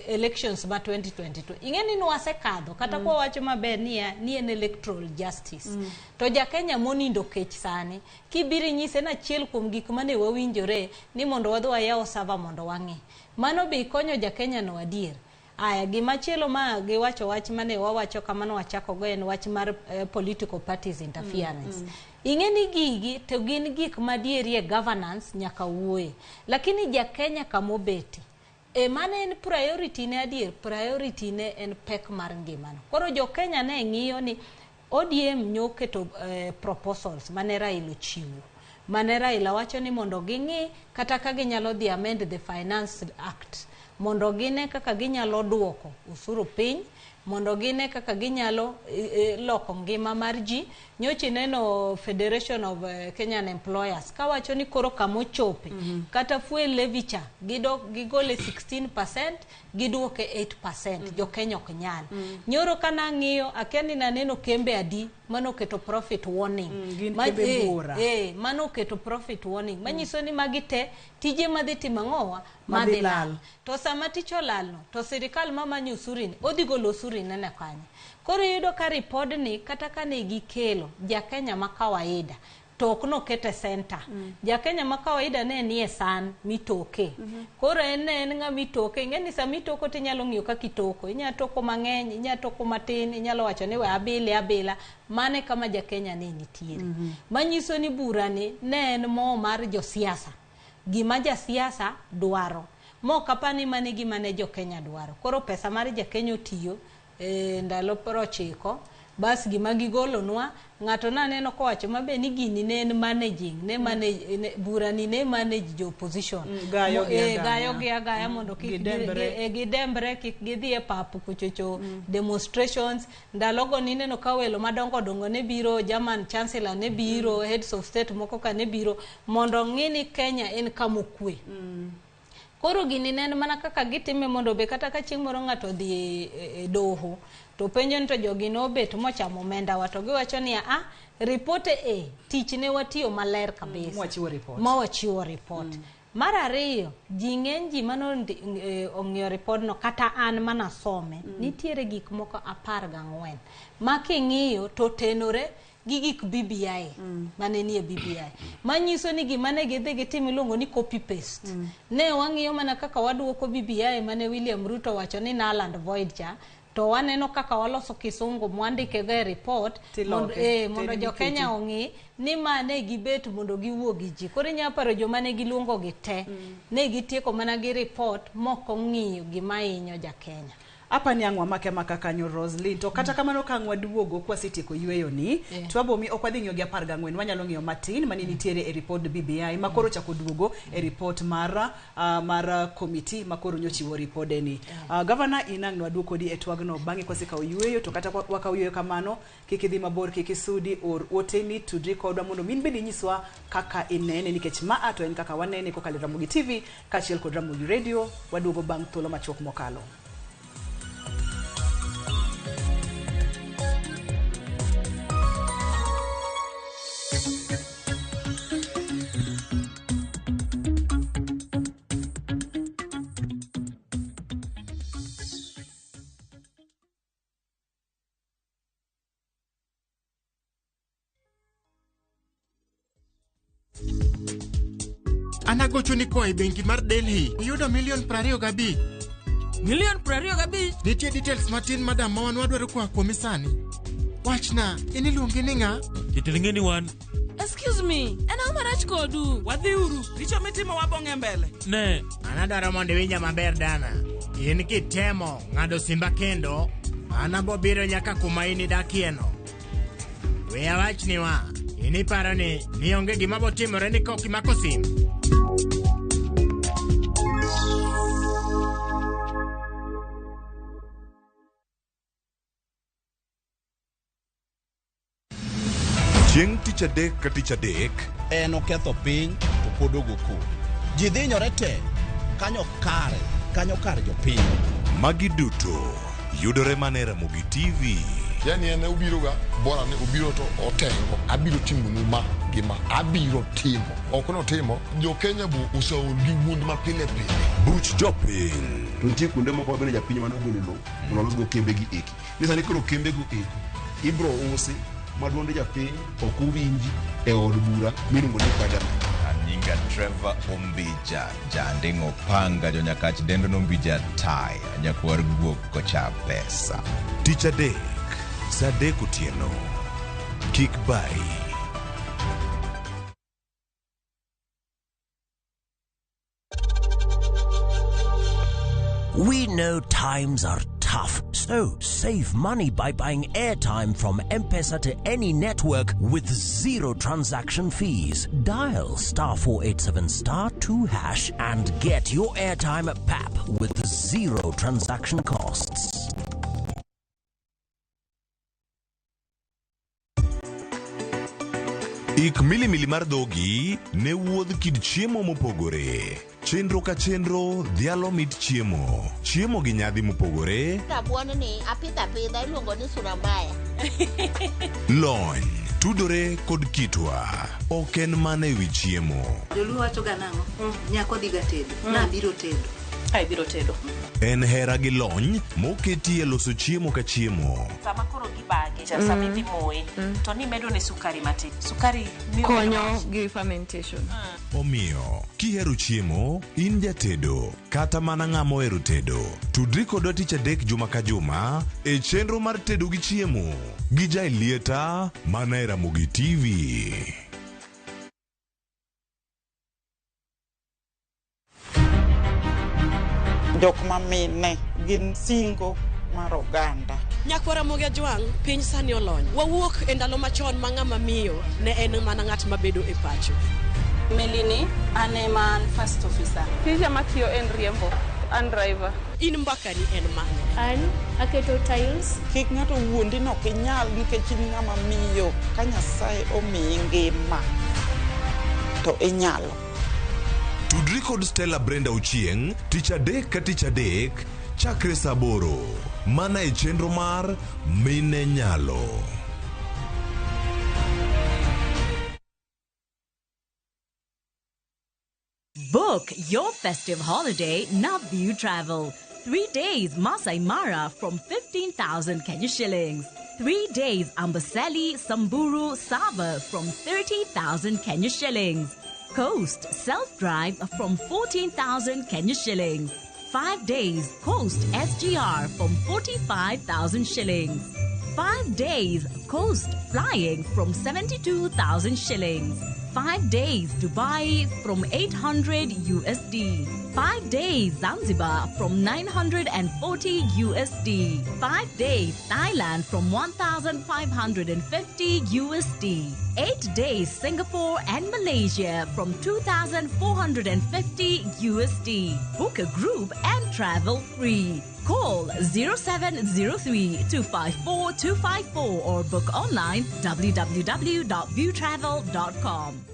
elections ma 2022. Ing'e ni nwasekadho kata kwa wacho maber ni en electoral justice. To ja Kenya monindo kech sani kibiro inyise ni achiel kuom gik mane wawinjore ni mondo wadhi wayaw server mondo wang'i. Mano be ikonyo ja Kenya no adier. Aya, gimachielo ma giwacho wach mane wawacho kamano wachako go en wach mar political parties interference. Ing'e ni gigi to gin gik madieri e governance nyaka wuoye. Lakini ja Kenya kamobete mane en priority ne adier, priority ne en pek mar ngimano. Koro jo Kenya ne ng'iyo ni ODM nyoketo proposals mane Raila ochiwo. Mane Raila wacho ni mondo ging'i kata ka ginyalo dhi amend the Finance Act mondo gine kaka ginyalo duoko usuru piny mondo gine kaka ginyalo loko ngima mar ji. Nyocha ineno Federation of Kenyan Employers kawacho ni koro kamochope kata fuel levy cha gidok gigole 16% giduoke 8%. Jo Kenya ok nyal. Nyoro kana ng'iyo akia ni naneno kembe adi manoketo profit warning. Gin kembe buora. Manoketo profit warning manyiso ni magi te tije madhi timo ang'owa Madhi madhi lal. lal. To sama tich olalno to sirikal mamanyo osuri ni odhi golo osuri nene kanye. Koro iyudo ka ripodni kata kane gikelo ja Kenya ma kawaida to ok nokete center. Ja Kenya ma kawaida ne nie san mitoke. Koro en ne en ng'ama itoke. Ing'e ni sama itoko tinyalo ng'iyo kaka itoko. Inyalo toko mang'eny, inyalo toko matin, inyalo wacho ni we abile abila. Mano e kama ja Kenya ne nitiere. Manyiso ni burani ne en mo mar josiasa. Gima jasiasa dwaro. Mok apani mane gima ne jo Kenya dwaro. Koro pesa mar ja Kenya otiyo ndalo 90 bas gima gigolonwa ng'ato naneno kowacho mabe ni gini ne en managing ne manage ne, burani ne manage jo opposition. Gayo gi agaya. Gayo gi agaya mondo kik Gidembre. Gidembre kik gidhi e pap kuchocho demonstrations. Ndalogo nineno ka welo madongo dongo ne biro, German chancellor ne biro, heads of state moko ka ne biro mondo ng'i ni Kenya en kama okwe. Koro gini ne en mana kaka gitime mondo be kata ka chieng' moro ng'ato odhi e doho to penjo ni to jogi nobet mochamo omenda wa to giwacho ni a report e tich ne watiyo maler kabisa. Mwachiwo report. Ma wachiwo report. Mar ariyo, ji ng'eny ji mano ong'iyo report no kata an manasome, nitiere gik moko 14 ma king'iyo to tenore gi gik BBI mane nie BBI. Manyiso ni gima ne gidhi gitim iluongo ni copy paste. Ne wang'iyo mana kaka waduoko BBI mane William Ruto wacho ni null and void cha, to waneno kaka waloso kisungu mwandike go e report Tiloke. mondo Teri jo Kenya niketi. ong'i ni ma ne gibet mondo giwuo gi ji. Koro inyalo paro joma ne giluongo gi te, ne gitieko mana gi report mok ong'iyo gima hinyo ja Kenya. Apa ni ang' wamake amaka kanyo Roslyn. To kata kamano ka ang' waduogo kwasetieko yweyo ni, to wabomi ok wadhi ng'iyo gi 14, wanyalo ng'iyo matin mane nitiere e report BBI ma koro ochako duogo e report mar committee ma koro nyochiwo ripode ni. Governor in ang' nwaduog kodi e twagno bang'e kwasekawo yweyo, to kata wakawo yweyo kamano kik idhi mabor, kik isudi, or oteni, tudri kodwa mondo min bende inyiswa kaka inene, nikech maa to en kaka wanene kokalo e Ramogi TV kaachiel kod Ramogi Radio. Waduogo bang' thuolo machuok mokalo. An agochoni koa e bengi mar Delhi. Iyudo milion 25. Milion 25? Nitie details matin madam ma wan wadwaro koa kuomi sani. Wachna, in iluongi ni ng'a? Jatend ng'e ni wan. Excuse me, en ang'o marach kodu? Wadhiuru, richo mitimo wabong'e mbele. Ne. An adwaro mondo iwinja maber dana. In kitemo ng'ado simba kendo, an abo biro nyaka kuma in idakieno. We awachni wa, in iparo ni onge gima botimore ni kok imako sim. Chieng' tich adek ka tich adek, En oketho piny to pod ogo koko. Ji dhinyore te kanyo kare, kanyo kar jopiny. Magi duto yudore mana e Ramogi TV. Yani en obiro ga bora ni obiro to otengo. Abiro timonu ma gi ma. Abiro timo. Ok notimo. Jo Kenya bo oseol gi wuond ma pile pile. Buch jopiny. To nitie kuonde moko ma bende japiny mane ogolo lowo mondo olosgo kembe gi eki. Ni sani koro kembe go eki ibro usi ma duond japiny ok owinji e od bura miluongo ni parliament. Nyinga Trevor Ombija, janding'o panga jonyakach dendo nombija taya, nyakwar guok kocha pesa. Tich adek, saa adek otieno. Kik bayi. We know times are tough, so save money by buying airtime from M-Pesa to any network with zero transaction fees. Dial star 487 star 2 hash and get your airtime PAP with zero transaction costs. Chik milimili mar dhogi ne wuodh kit chiemo mopogore. Chenro ka chenro dhialo mit chiemo. Chiemo gi nyadhi mopogore. Rabuon ni apidho apidha iluongo ni sura mbaya. Lony tudore kod kitwa. Ok en mana ewi chiemo. Joluo wacho ga nang'o? Nyako dhiga tedo. Nabiro tedo. Ai biro tedo. En hera gi lony moketi e loso chiemo ka chiemo. Sama koro gibage, sama idhi moye, to nimedo ne sukari matin. Sukari miyo konyo gi fermentation. Omiyo, kihero chiemo, in jatedo, kata mana ng'ama ohero tedo. Tudri kodwa tich adek juma ka juma e chenro mar tedo gi chiemo gi Jaelieta mana e Ramogi TV. Jok ma mine gin singo mar oganda. Nyakwara Ramogi Ajwang', piny sani olony. Wawuok e ndalo machon ma ng'ama miyo ne en mana ng'at mabedo e pacho. Melini, an ema an first officer. Tija matiyo en riembo, an driver. In mbakani en mane? An aketo tiles. Kik ng'ato wuondi ni ok inyal nikech in ng'ama miyo ka Nyasaye omiyi ngima to inyalo. Tudri kod Stella Brenda Ochieng' tich adek ka tich adek chakre saa aboro mana e chenro mar Mine Nyalo. Book your festive holiday Naview Travel. 3 days Masai Mara from 15,000 Kenya shillings. 3 days Amboseli, Samburu, Sava from 30,000 Kenya shillings. Coast self-drive from 14,000 Kenya shillings. 5 days Coast SGR from 45,000 shillings. 5 days Coast flying from 72,000 shillings. 5 days Dubai from 800 USD. 5 days Zanzibar from 940 USD. 5 days Thailand from 1,550 USD. 8 days Singapore and Malaysia from 2,450 USD. Book a group and travel free. Call 0703 254 254 or book online www.viewtravel.com.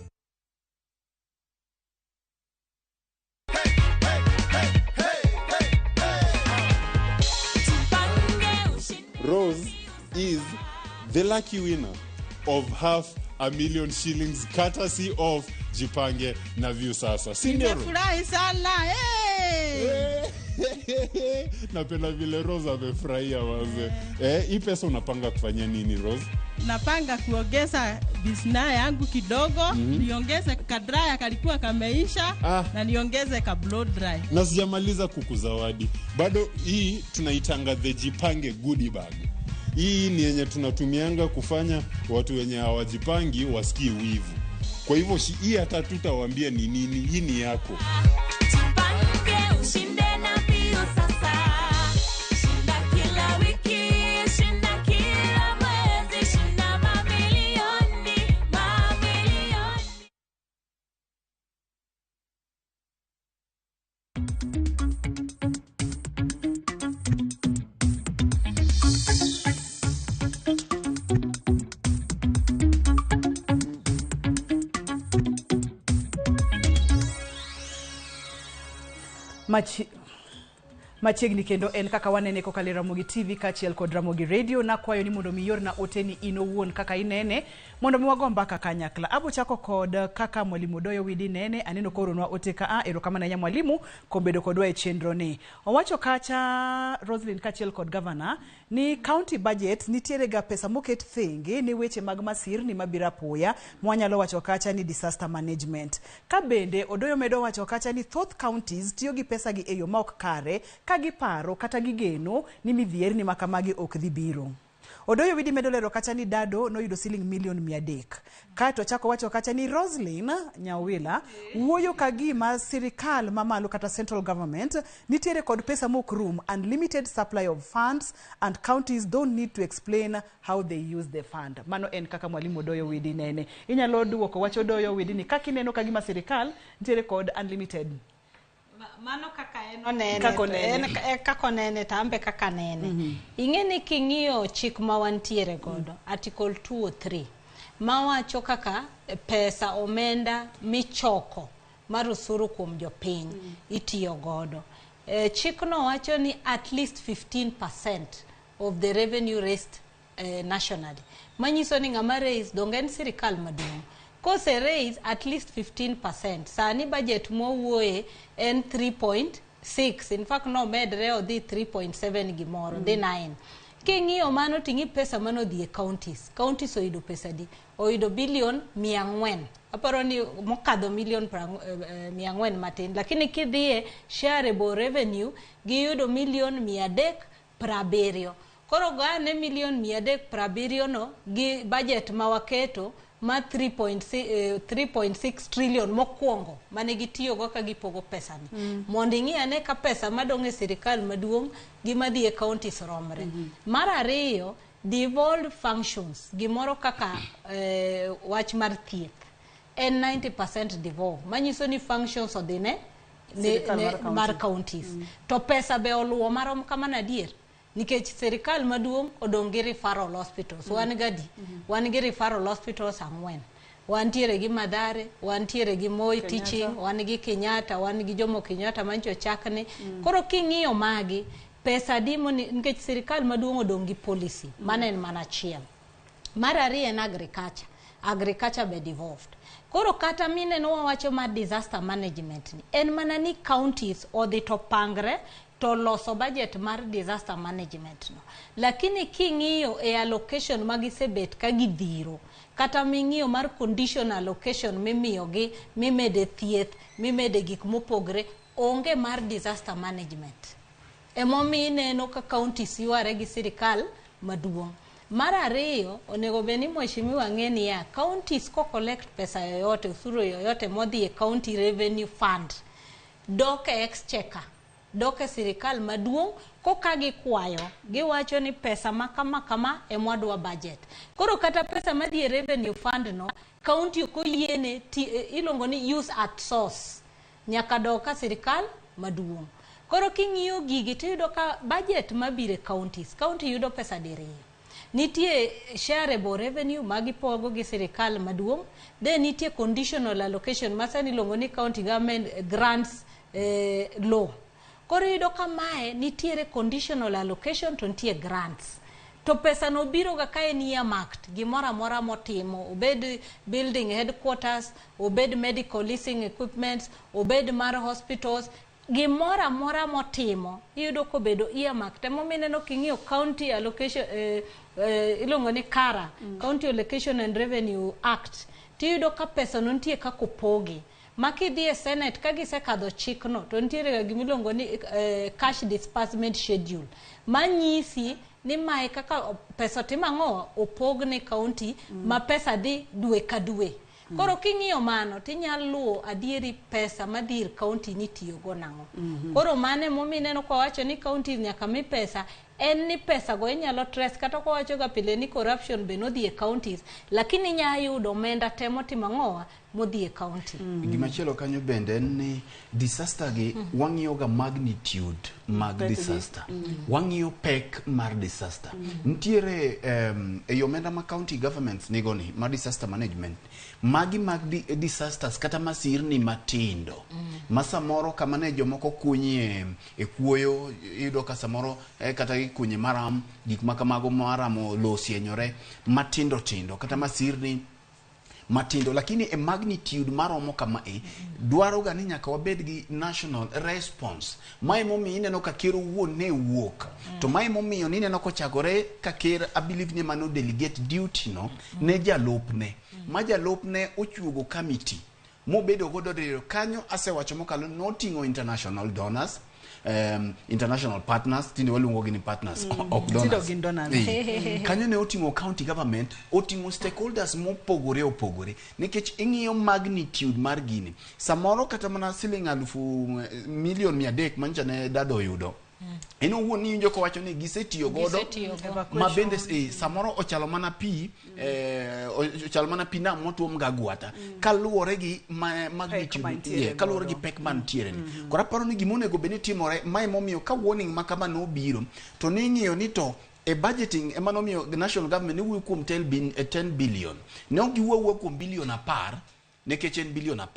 Rose is the lucky winner of 500,000 shillings courtesy of Jipange na Viusasa. Si ndio? Rose? Nimefurahi sana. Hey! Napenda vile Rose amefurahia wazee. Hii pesa unapanga kufanya nini Rose? Napanga kuongeza business yangu kidogo, niongeze kadraya kalikuwa kameisha na niongeze ka blow dry. Na sijamaliza kukuzawadi. Bado hii tunaitanga the Jipange goodie bag. Hii ni yenye tunatumianga kufanya watu wenye hawajipangi wasikie wivu. Kwa hivyo hii hata tutawaambia ni nini, hii ni yako. Jipange ushinde na Viusasa. Shinda kila wiki, shinda kila mwezi, shinda mamilioni, mamilioni. Machiegni kendo en kaka wanene kokalo e Ramogi TV kaachiel kod Ramogi Radio. Nakwayo ni mondo mi iorna oteni in owuon kaka inene mondo mi wago mbaka kanyakla. Abo chako kod kaka Mwalimu Odoyo Widi nene. Aneno koronwa ote ka erokamano ahinya mwalimu kuom bedo kodwa e chenro ni. Owacho kacha Roslyn kaachiel kod gavana ni county budget nitiere ga pesa moket thenge ne weche mag masirni mabiro apoya mwanyalo wacho kacha ni disaster management. Ka bende Odoyo medo wacho kacha ni thoth counties tiyo gi pesa gi e yo ma ok kare ka giparo kata gigeno ni midhierni makamagi ok dhi biro. Odoyo Widi medo lero kacha ni Dado noyudo siling milion 300. Kaeto chako wacho kacha ni Roslyn Nyawila wuoyo ka gima sirikal mamalo kata central government nitiere kod pesa mok rum, unlimited supply of funds and counties don't need to explain how they use the fund. Mano en kaka mwalimu Odoyo Widi nene. Inyalo duoko wach Odoyo Widi ni kaka ineno ka gima sirikal nitiere kod unlimited. Mano kaka en onene, kaka onene tambe kaka nene. Ing'e ni king'iyo chik ma wantiere godo, Article 203 Mawacho kaka pesa omenda michoko mar osuru kuom jopiny itiyo godo. Chikno wacho ni at least 15% of the revenue raised nationally. Manyiso ni ng'ama raise donge en sirikal maduong'. Kose raise at least 15%. Sani budget mwawuoye en 3.6. In fact nomedre odhi 3.7 gimoro, dhi 9. King'iyo mano ting'i pesa manodhi e counties. Counties oyudo pesa di? Oyudo bilion 400. Aparo ni mokadho milion 400 matin. Lakini kidhiye shareable revenue, giyudo milion 370. Koro goane milion 370 no gi budget ma waketo ma 3.6 trillion mokwongo mane gitiyogo ka gipogo pesani. Mondo ing'i ane ka pesa madong' e sirikal maduong' gi madhi e counties romre. Mar ariyo, devolved functions, gimoro kaka wach mar thieth en 90% devolved, manyiso ni functions odhi ne mar counties. To pesa be oluwo marom kamano adier? Nikech sirikal maduong' odong' gi referral hospitals. Wan gadi? Wan gi referral hospitals 4. Wantiere gi Mathare, wantiere gi Moi Teaching, wan gi Kenyatta, wan gi Jomo Kenyatta mancho chakne. Koro king'iyo magi, pesa adi nikech sirikal maduong' odong' gi policy, mano en mana achiel. Mar ariyo en agriculture. Agriculture be devolved. Koro kata mineno wawacho mar disaster management ni, en mana ni counties odhi to pangre to loso budget mar disaster management no. Lakini king'iyo e allocation magisebet ka gidhiro, kata ming'iyo mar conditional allocation mimiyogi, mimede thieth, mimede gik mopogre, onge mar disaster management. Emomiyo ineno ka counties yware gi sirikal maduong'. Mar ariyo, onego bed ni mheshimiwa ng'e niya, counties ko collect pesa yoyote, osuru yoyote modhi e county revenue fund, dok e exchequer, dok e sirikal maduong' koka gikwayo, giwacho ni pesa ma kama kama emwadwa budget. Koro kata pesa madhi e revenue fund no, county ok oyiene, iluongo ni use at source, nyaka dok ka sirikal maduong'. Koro king'iyo gigi tiyudo ka budget mabiro e counties, county yudo pesa diriyo. Nitie shareable revenue magipogo gi sirikal maduong', then nitie conditional allocation ma sani iluongo ni county government grants law. Koro iyudo ka mae nitiere conditional allocation to nitie grants. To pesa no biro ga ka en earmarked, gimoro amora motimo, obed building headquarters, obed medical leasing equipment, obed mar hospitals, gimoro amora motimo iyudo kobedo earmarked. Emomiyo ineno king'iyo county allocation, iluongo ni KARA, County Allocation and Revenue Act, tiyudo ka pesa no nitie kaka opogi. Ma kidhi e Senate ka gisekadho chikno to nitiere ga gimiluongo ni cash disbursement schedule manyisi ni mae kaka pesa otimo ang'o opog ne county ma pesa dhi dwe ka dwe. Koro king'iyo mano tinyalo luwo adieri pesa madhi ir county nitiyogo nang'o. Koro mano emomiyo ineno kwa wacho ni county nyaka mi pesa, en ni pesa go inyalo trace, kata kwa wacho ga pile ni corruption be nodhi e counties, lakini inya yudo omenda te motimo ang'owa modhi e county. Gimachielo kanyo bende en ni disaster gi wang'iyo ga magnitude mag disaster. Wang'iyo pek mar disaster. Nitiere e omenda ma county governments nigo ni mar disaster management, magi mag disasters kata masirni matindo ma samoro kama ne jomoko kunyie e kuoyo, iyudo ka samoro kata gikunye maram, gik ma kamago maramo lowo osienyore matindo tindo kata masirni matindo, lakini e magnitude maromo kama e dwaro ga ni nyaka wabed gi national response. Mae momiyo ineno ka ker owuon ne wuok, to mae momiyo nineno kochakore ka ker, I believe ni mano delegate duty no ne jalupne, ma jalupne ochuogo committee mobedo godo diriyo kanyo. Asewacho mokalo noting'o international donors, international partners, tinde waluongo gi ni partners, ok donors. Tinde gin donors. Kanyo ne oting'o county government, oting'o stakeholders mopogore opogore, nikech ing'iyo magnitude mar gini, samoro kata mana siling 300,000 milion manyocha ne dado oyudo, en owuon niwinjo kowacho ni gisetiyo godo ma bende samoro ochalo mana pi, ochalo mana pi nam motuom ga agwata, kaluwore gi magnitude, kaluwore gi pek mantiere ni. Koro aparo ni gima onego bed ni timore, mae momiyo ka warning ma kama nobiro to ning'iyo ni to E budgeting ema nomiyo national government ne wuoyo kuom 10 billion. Ne ok giwuo awuoya kuom bilion 10 nikech en bilion 10.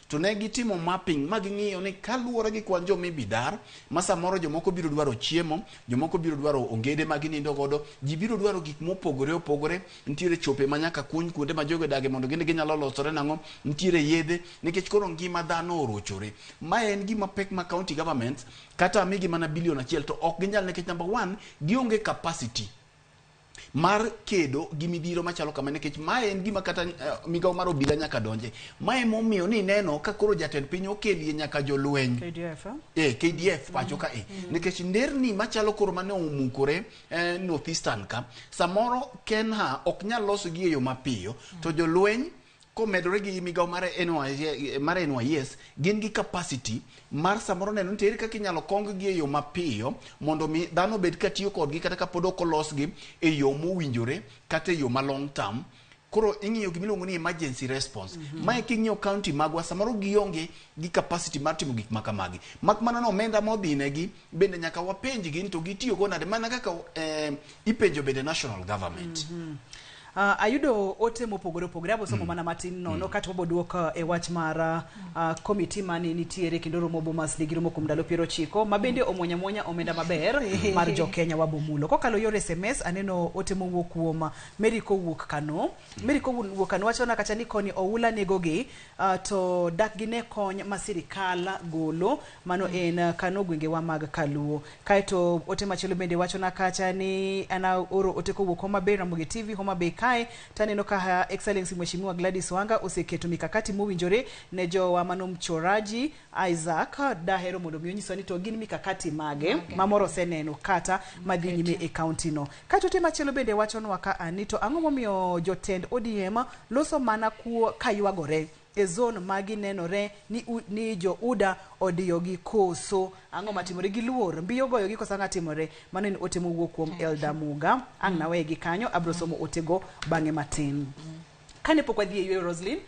To ne gitimo mapping ma ging'iyo ni kaluwore gi kwan joma ibi dar, ma samoro jomoko biro dwaro chiemo, jomoko biro dwaro ongede ma ginindo godo, ji biro dwaro gik mopogore opogore, nitiere chope ma nyaka kuny kuonde ma jogo odage mondo gin ginyalo losore nang'o, nitiere yedhe, nikech koro ngima dhano orochore. Mae en gima pek ma county governments kata amigi mana bilion 1 to ok ginyal nikech number 1 gionge capacity mar kedo gi midhiero machalo kama, nikech mae en gima kata migawo mar obila nyaka donje. Mae momiyo ni neno ka koro jatend piny okelie nyaka jolweny KDF, KDF pacho ka nikech nderni machalo koro mane omukore North Eastern ka samoro Kenha ok nyal loso gi e yo mapiyo, to jolweny komedore gi migawo mar NYS gin gi capacity mar samoro neno ni ere kaka inyalo kong gi e yo mapiyo mondo mi dhano obed ka tiyo kodgi kata kapod ok olosgi e yo mowinjore kata e yo ma long term. Koro ing'iyo gimiluongo ni emergency response. Mae king'iyo county magwa samoro gionge gi capacity mar timo gik makamagi. Mak mana no omenda modhinegi bende nyaka wapenjgi ni to gitiyo go nade, mana kaka ipenjo bende national government. Ayudo ote mopogore opogore, abo somo mana matin nono kata wabo duok e wach mar komiti mane nitiere kendo romo Bomas nigi romo kuom ndalo 90 ma bende omwonya mwonya omenda maber mar jo Kenya wabo mulo. Kokalo yor SMS aneno ote mowuok kuom Mary kowuok Kano. Mary kowuok Kano wachona kacha ni koni oula negogi to dak gine kony ma sirikal golo, mano en Kano gwengewa mag Kaluo. Kaeto ote machielo bende wachona kacha ni ana oro ote kowuok Homa Bay, Ramogi TV Homa Bay kae taneno ka Excellency Mheshimiwa Gladys Wanga oseketo mikakati mowinjore ne jowa mano mchoraji Isaac dahero mondo mi onyiswa ni to gin mikakati mage ma moro oseneno kata madhi nyime e county no. Kaeto ote machielo bende wachonwa ka ani to ang'o momiyo jotend ODM loso mana kuo kaywagore e zone ma ginenore ni jo UDA odiyogi koso ang'o matimore giluor mbiyo goyogi koso ang'o timore. Mano en ote mowuok kuom Elda Muga. Ang' nawegi kanyo abro somo otego bang'e matin. Kane pok wadhi e yweyo Roslyn,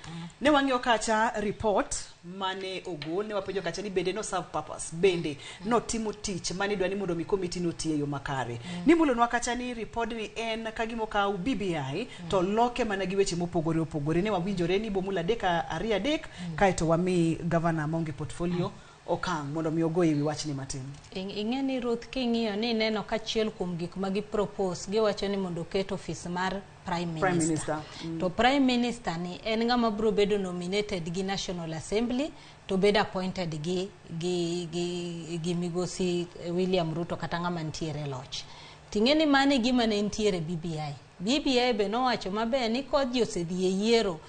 ne wang'iyo kacha report mane ogol, ne wapenjo kacha ni bende no serve purpose, bende notimo tich mane idwa ni mondo mi komiti no ti e yo makare. Nimulonwa kacha ni report ni en ka gima okaw BBI to loke mana gi weche mopogore opogore. Ne wawinjore ni bomulo 3 2 3 kaeto wami gavana maonge portfolio okang' mondo mi ogo ewi wachni matin. Ing'e ni Ruth, king'iyo ni ineno kachiel kuom gik ma gi propose, giwacho ni mondo oket ofis mar Prime Minister. Prime Minister. To Prime Minister ni en ng'ama biro bedo nominated gi National Assembly to bedo appointed gi migosi William Ruto kata ng'ama nitiere e loch. Ting'e ni mano e gima ne nitiere BBI. BBI be nowacho maber ni ka ji osedhi e yiero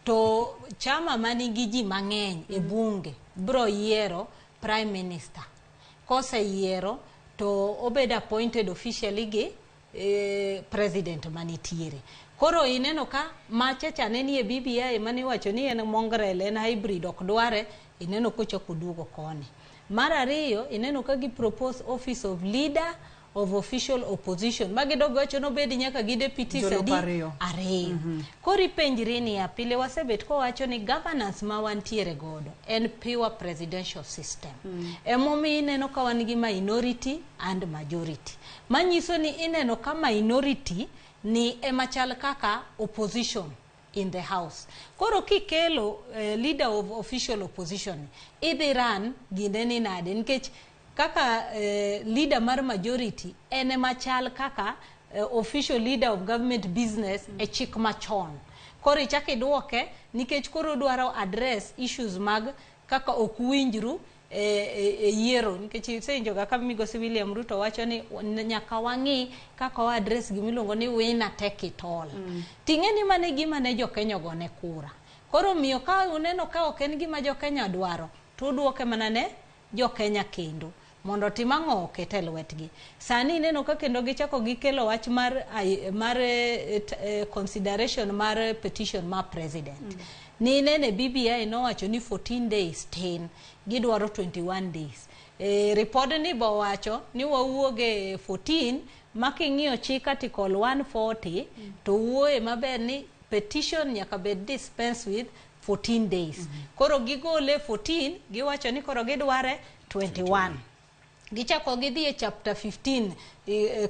to chama manigi ji mang'eny e bunge biro yiero Prime Minister. Koseyiero to obedo appointed officially gi president manitiere. Koro ineno ka macha cha ne nie BBI mane iwacho ni en mongrel, en hybrid, ok dware, ineno kochako duogo koni. Mar ariyo, ineno ka gi propose office of leader of official opposition ma gidog wacho nobed nyaka gi deputies Jolup adi? ariyo. Ariyo. Koro ipenjri niya, pile wasebet kowacho ni governance ma wantiere godo en pure presidential system. Emomiyo ineno ka wan gi minority and majority. Manyiso ni ineno ka minority ni ema chal kaka opposition in the house. Koro kikelo leader of official opposition, idhi run gine ni nade, nikech kaka leader mar majority en ema chal kaka official leader of government business e chik machon. Koro ichak iduoke nikech koro dwaro address issues mag kaka ok winjru e yiero, nikech isewinjo ga ka migosi William Ruto wacho ni nyaka wang'i kaka wa address gimiluongo ni winner take it all. Ting'e ni mano e gima ne jokenya ogone kura. Koro miyo ka uneno ka ok en gima jokenya dwaro, to uduoke mana ne jokenya kendo mondo otim ang'o, oket e lwetgi. Sani ineno ka kendo gichako gikelo wach mar consideration mar petition mar president. Ni nene BBI nowacho ni 14 days tin, gidwaro 21 days. Report ni bo wacho ni wawuog e 14, ma king'iyo chik article 140 to wuoye maber ni petition nyaka bed dispense with 14 days. Koro gigole 14, giwacho ni koro gidware 21. Gichako gidhi e chapter 15,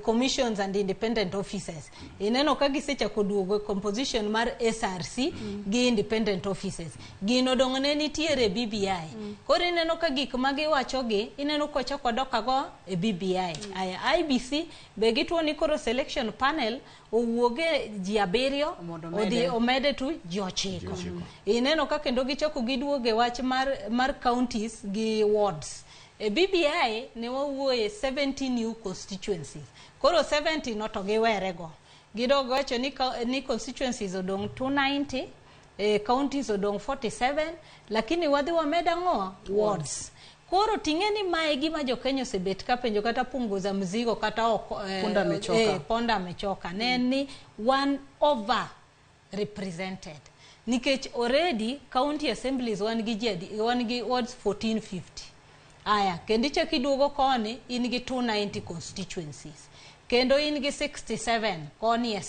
commissions and independent officers. Ineno ka gisechako duogo e composition mar SRC gi independent officers. Gino dong' ne nitiere BBI. Koro ineno ka gik ma giwachogi, ineno kochako dok ago e BBI. Aya, IEBC be gituo ni koro selection panel owuoge ji 7 Mondo odhi omede. omede to ji 9. Ineno ka kendo gichako giduoge wach mar counties gi wards. E BBI ne wawuoye 70 new constituencies. Koro 70 no to giwerego. Gidog wacho ni constituencies odong' 290, counties odong' 47, lakini wadhi wamed ang'o? Wards. Koro ting'e ni mae gima jo-Kenya osebet ka penjo kata punguza mzigo kata ok, Punda amechoka. Punda amechoka. Ne en ni one over represented. Nikech already county assemblies wan gi ji adi, wan gi wards 1450. Aya, kendo ichako iduogo koni in gi 290 constituencies. Kendo in gi 67 koni e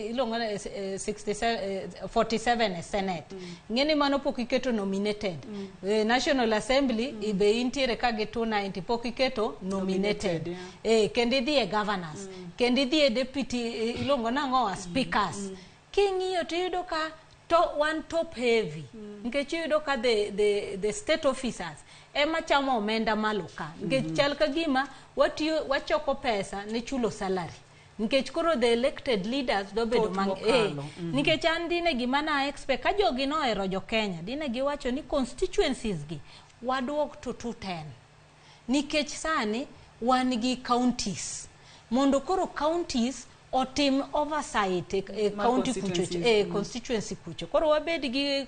iluongo ni, 47 e Senate. Ng'eni mano pok iketo nominated. National Assembly be intiere ka gi 290 pok iketo nominated. Nominated, yeah. Kendo idhi e governors. Kendo idhi e deputy, iluongo nang'o, speakers. King'iyo to iyudo ka to wan top heavy. Nikech iyudo ka the state officers ema chamo omenda malo ka. Nikech chal ka gima watiyo, wachoko pesa ne chulo salary. Nikech koro the elected leaders do bedo Thoth mokalo. Nikech an dine gima na expect ka jogi nohero jo Kenya, dine giwacho ni constituencies gi waduok to 210. Nikech sani wan gi counties. Mondo koro counties otim oversight e Mar county kucho, constituencies. Constituency kucho. Koro wabed gi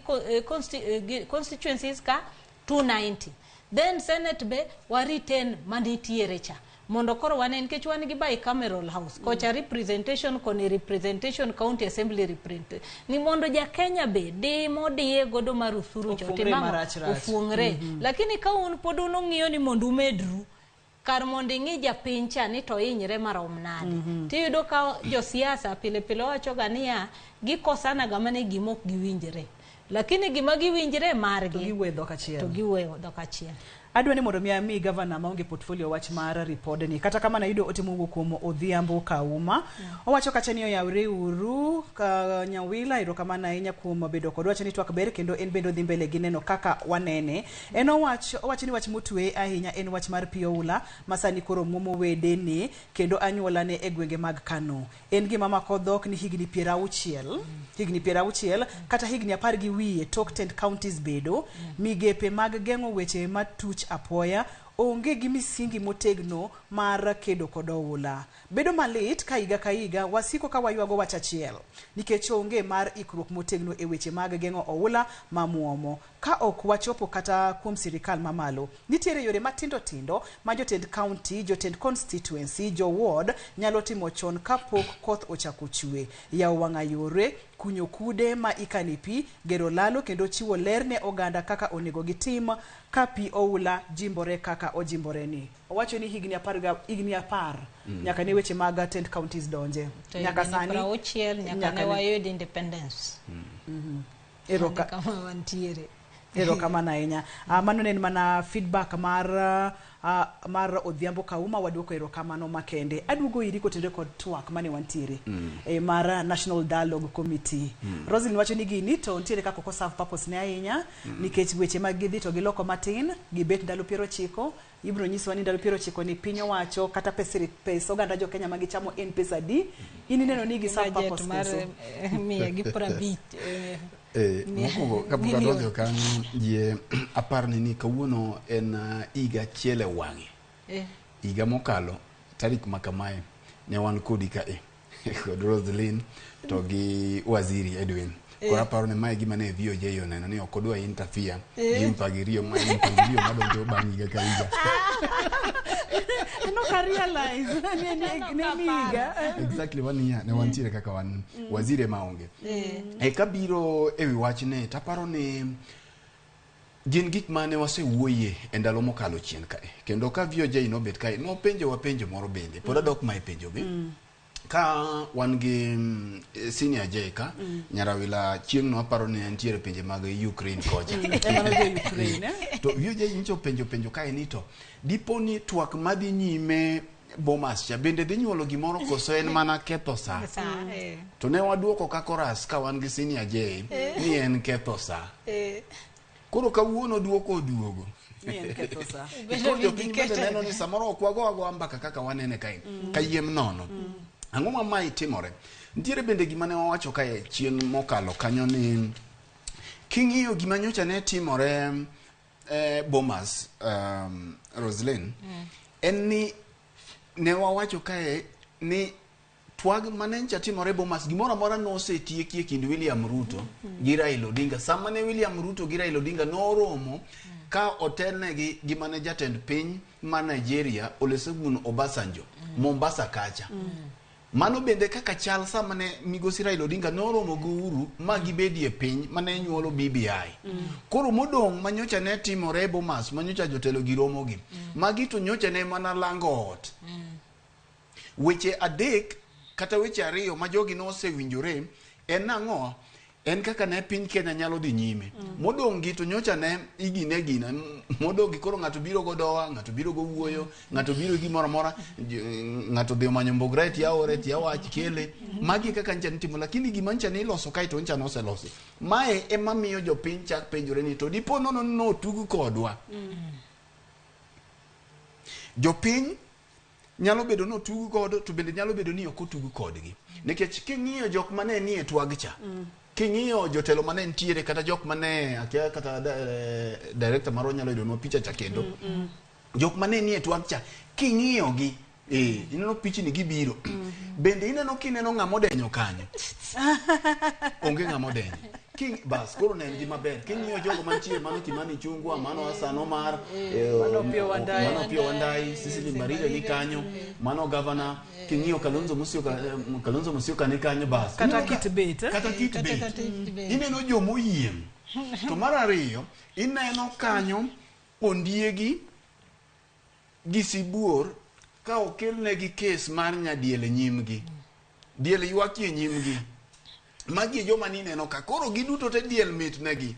gi constituencies ka 290. Then Senate be wa retain manitiere cha. Mondo koro wane nikech wan gi bicameral house. Kocha representation, koni representation, county assembly represent. Ni mondo ja Kenya be di modiye godo mar usuru cha Ofuong're otim ang'o? marach rach. Ofuong're. Lakini ka un pod un ung'iyo ni mondo umedru kar mondo ing'i japiny cha ni to hinyre marom nade. Tiyudo ka josiasa pile pile wacho ga niya gikosana ga mana e gima ok giwinjre. Lakini gima giwinjre margi To giwuoyo e dhok achiel. To giwuoyo dhok achiel. Adwa ni mondo mi ami gavana maonge portfolio wach mar ripodni. Kata kamano ayudo ote mowuok kuom Odhiambo Kauma. Owacho kacha ni oyawre uru ka Nyawila, erokamano ahinya kuom bedo kodwa. Wacho ni twak ber kendo en bende odhi mbele gi neno kaka wanene. En owacho ni wach motwe ahinya en wach mar pi oula ma sani koro muomo wedene kendo anyuolane e gwenge mag Kano. En gima mako dhok ni higni 60, higni 60 kata higni 10 gi wiye tok tend counties bedo, migepe mag geng'o weche matuch apoya onge gi misingi motegno mar kedo kod oula. Bedo malit ka higa ka higa wasiko ka waywago wach achiel nikech onge mar ikruok motegno e weche mag geng'o oula mamuomo. Ka ok wachopo kata kuom sirikal mamalo, nitiere yore matindo tindo ma jotend county, jotend constituency, jo ward nyalo timo chon kapok koth ochako chwe. Yawo wang'a yore, kunyo kude ma ikane pi, gero lalo kendo chiwo ler ne oganda kaka onego gitim ka pi oula jimbore kaka ojimbore ni. Owacho ni higni 10 nyaka ne weche mag tend counties donje. To Nyaka higni sani 60 nyaka nyaka ne wayud independence. Eroka Kama wantiere. Erokamano ahinya. Mano ne en mana feedback mar Odhiambo Kauma. Waduoko erokamano makende. Aduogo iri kotenore kod twak mane wantiere mar National Dialogue Committee. Roslyn wacho ni gini to nitiere kaka ok oserve purpose ne ahinya nikech weche mag gidhi to giloko matin gibet ndalo 90. Ibiro nyisowa ni ndalo 90 ni piny owacho kata pes oganda jo Kenya ma gichamo en pesa adi. In ineno ni gi serve Budget purpose mar koso? 150. Mokwongo kapok Milion. adonjo kanyo yie aparni ni kawuono en higa achiel e wang'e. Higa mokalo tarik ma kamae ne wan kodi kae kod Roslyn to gi Waziri Edwin. Koro aparo ni mae gima ne VOJ oneno ni ok odwa interfere gi mpangilio ma mpangilio madonjo bang' higa ka higa. No ka realize ne higa. Exactly one year ne wantiere kaka wan waziri ema onge. E kabiro ewi wachne taparo ni gin gik mane wasewuoye e ndalo mokalo chien kae kendo ka VOJ nobet kae nopenjowa penjo moro bende pod adok ma e penjogi. Ka wan gi senior J ka, Nyarawila chieng' no aparo ni entiere pinje mag Ukraine kocha. Ema nodhi Ukraine, eh? To VOJ nyicho penjo penjo kae ni to dipo ni twak madhi nyime Bomas cha bende dhi nyuolo gimoro koso en mana ketho sa? To ne waduoko ka koras ka wan gi senior J ni en ketho sa. Koro kawuono duoko oduogo. Ni en ketho sa. Koro jopiny bende neno ni samoro ok wago agoa mbaka kaka wanene kae kayiem nono. Ang'o ma mae timore? Nitiere bende gima ne wawacho kae chien mokalo kanyo ni king'iyo gima nyocha ne timore Bomas, Roslyn, en ni ne wawacho kae ni twag mane ncha timore Bomas gimoro amora nosetieki e kind William Ruto gi Raila Odinga. Sama ne William Ruto gi Raila Odinga noromo ka otelnegi gi mane jatend piny ma Nigeria Olusegun Obasanjo Mombasa kacha. Mano bende kaka chal sama ne migosi Raila Odinga noromo gi Uhuru ma gibedie piny mane nyuolo BBI. Koro modong' manyocha ne timore e Bomas manyocha jotelo gi romo gi. Magi to nyocha ne mana lango ot. Weche adek kata weche ariyo ma jogi nosewinjore en ang'o? En kaka ne piny Kenya nyalo dhi nyime. Modong' gi to nyocha ne igine gina. Modong' gi koro ng'ato biro go doa, ng'ato biro go wuoyo, ng'ato biro gi gimoro amora, ng'ato dhi omanyo mbogre tia ore tia wach kele. Magi e kaka ncha nitimo, lakini gima ncha niloso kae to ncha noselosi. Mae ema miyo jopiny chak penjore ni to dipo nono ni notug kodwa. Jopiny nyalo bedo ni otug godo to bende nyalo bedo ni ok otug kodgi. Nikech king'iyo jok mane nie twag cha, king'iyo jotelo mane nitiere kata jok mane akia kata director marwa nyalo yudonwa picha cha kendo. Jok mane nie twag cha, king'iyo gi, ineno pichni gibiro. Bende ineno kineno ng'ama odenyo kanyo. Onge ng'ama odenyo. Bas, koro ne en gi maber. King'iyo jogo mantie, mano Kimani Ichung'wa, mano Hassan Omar, Mano Opiyo Wandayi. mano Opiyo Wandayi, Cecily Mbarire ni kanyo, mano governor. King'iyo Kalonzo Musyoka, Kalonzo Musyoka ni kanyo, bas. Kata Ineno ka- Kit Bet, eh? Kata Kit Kata Bet. Kit Bet. Ineno jomoyiem. To mar ariyo, ineno kanyo ondiegi gi sibuor ka okelnegi kes mar nyadiel e nyimgi. Diel ywakie nyimgi. Magi e joma nineno ka. Koro giduto te diel mit negi.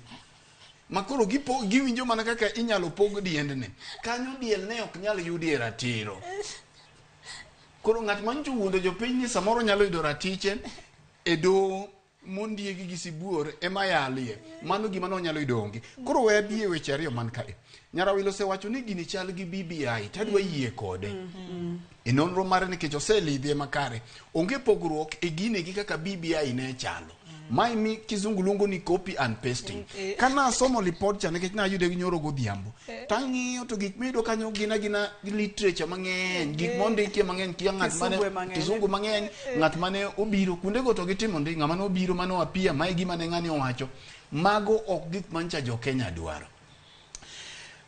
Ma koro giwinjo mana kaka inyalo pog diendni. Kanyo diel ne ok nyal yudie ratiro. Koro ng'at ma nyocha owuondo jopiny ni samoro nyalo yudo ratiche e doho mondiegi gi sibuor ema yalie. Mano gima nonyalo yudo onge. Koro we abi e weche ariyo man kae. Nyarawilo osewacho ni gini chal gi BBI, tadwa yie kode. E nonro mare nikech oselidhie makare. Onge pogruok e gine gi kaka BBI ne chalo. Mae mi kizungu luongo ni copy and pasting. Ka nasomo lipod cha nikech nayude gi nyoro godhiambo. Tang'iyo to gik miyudo kanyo gin agina literature mang'eny, gik mondikie mang'eny, kia ng'at mane Kisungu mang'eny. kizungu mang'eny, ng'at mane obiro kuondego to gitimo ndi, ng'ama nobiro mane oapia, mae gima ne ng'ani owacho. Mago ok gik mancha jo Kenya dwaro.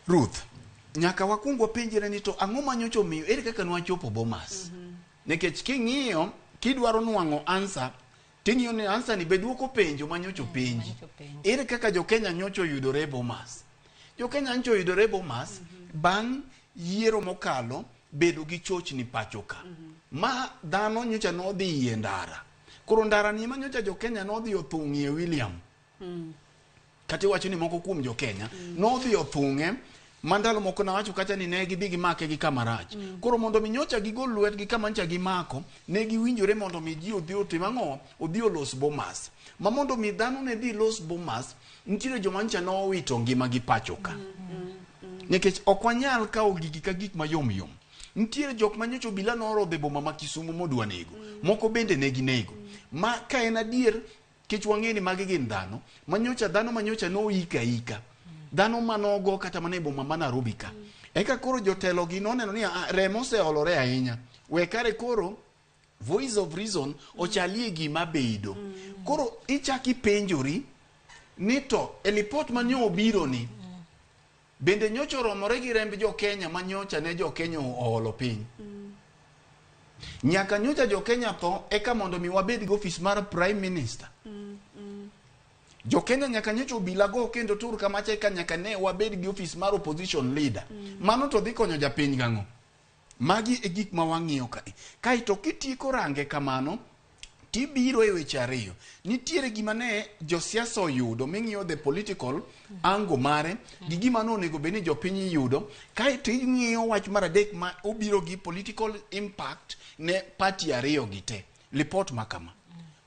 Ruth, nyaka wakwong wapenjre ni to ang'o ma nyocha omiyo ere kaka nwachopo Bomas? Nikech king'iyo, kidwaro nwang'o answer, ting'iyo ni answer ni be duoko penjo ma nyocha openji. Ere kaka jo Kenya nyocha oyudore e Bomas? Jo Kenya nyocha oyudore e Bomas bang' yiero mokalo bedo gi chochni pacho ka. Ma dhano nyocha nodhi e ndara. Koro ndara ni ema nyocha jo Kenya nodhi othung'ie William. Kata iwacho ni moko kuom jo Kenya nodhi othung'e ma ndalo moko nawacho kacha ni ne gidhi gimake gi kama rach. Koro mondo mi nyocha gigol lwetgi kama nyocha gimako, ne giwinjore mondo mi ji odhi otim ang'o? Odhi olos Bomas. Ma mondo mi dhano ne dhi los Bomas, nitiere joma nyocha nowito ngimagi pacho ka. Nikech ok wanyal kawo gigi ka gik mayom yom. Nitiere jok ma nyocha obila norodho e boma ma Kisumu modwa nego. Moko bende ne ginego. Ma ka en adier, kech wang'e ni magi gin dhano, manyocha dhano manyocha noika ika. Dhano manogo kata mana e boma ma Nairobi ka. Eka koro jotelo gi noneno ni remo oseolore ahinya. We kare koro voice of reason ochalie gima bedo. Koro ichak ipenjori ni to e lipot manyo obiro ni bende nyocha oromore gi remb jo Kenya manyocha ne jo Kenya oolo piny. Nyaka nyocha jo Kenya tho eka mondo mi wabed gi ofis mar Prime Minister. Jo Kenya nyaka nyocha obila go kendo tur kamacha eka nyaka ne wabed gi ofis mar opposition leader. Mano to dhi konyo japiny gang'o? Magi e gik ma wang'iyo kae. Kaeto kitieko range kamano, tibiro e weche ariyo. Nitiere gima ne josiasa oyudo ming'iyo the political angle mare gi gima ne onego bed ni jopiny yudo. Kaeto ing'iyo wach mar adek ma obiro gi political impact ne party ariyo gi te. Lipot ma kama.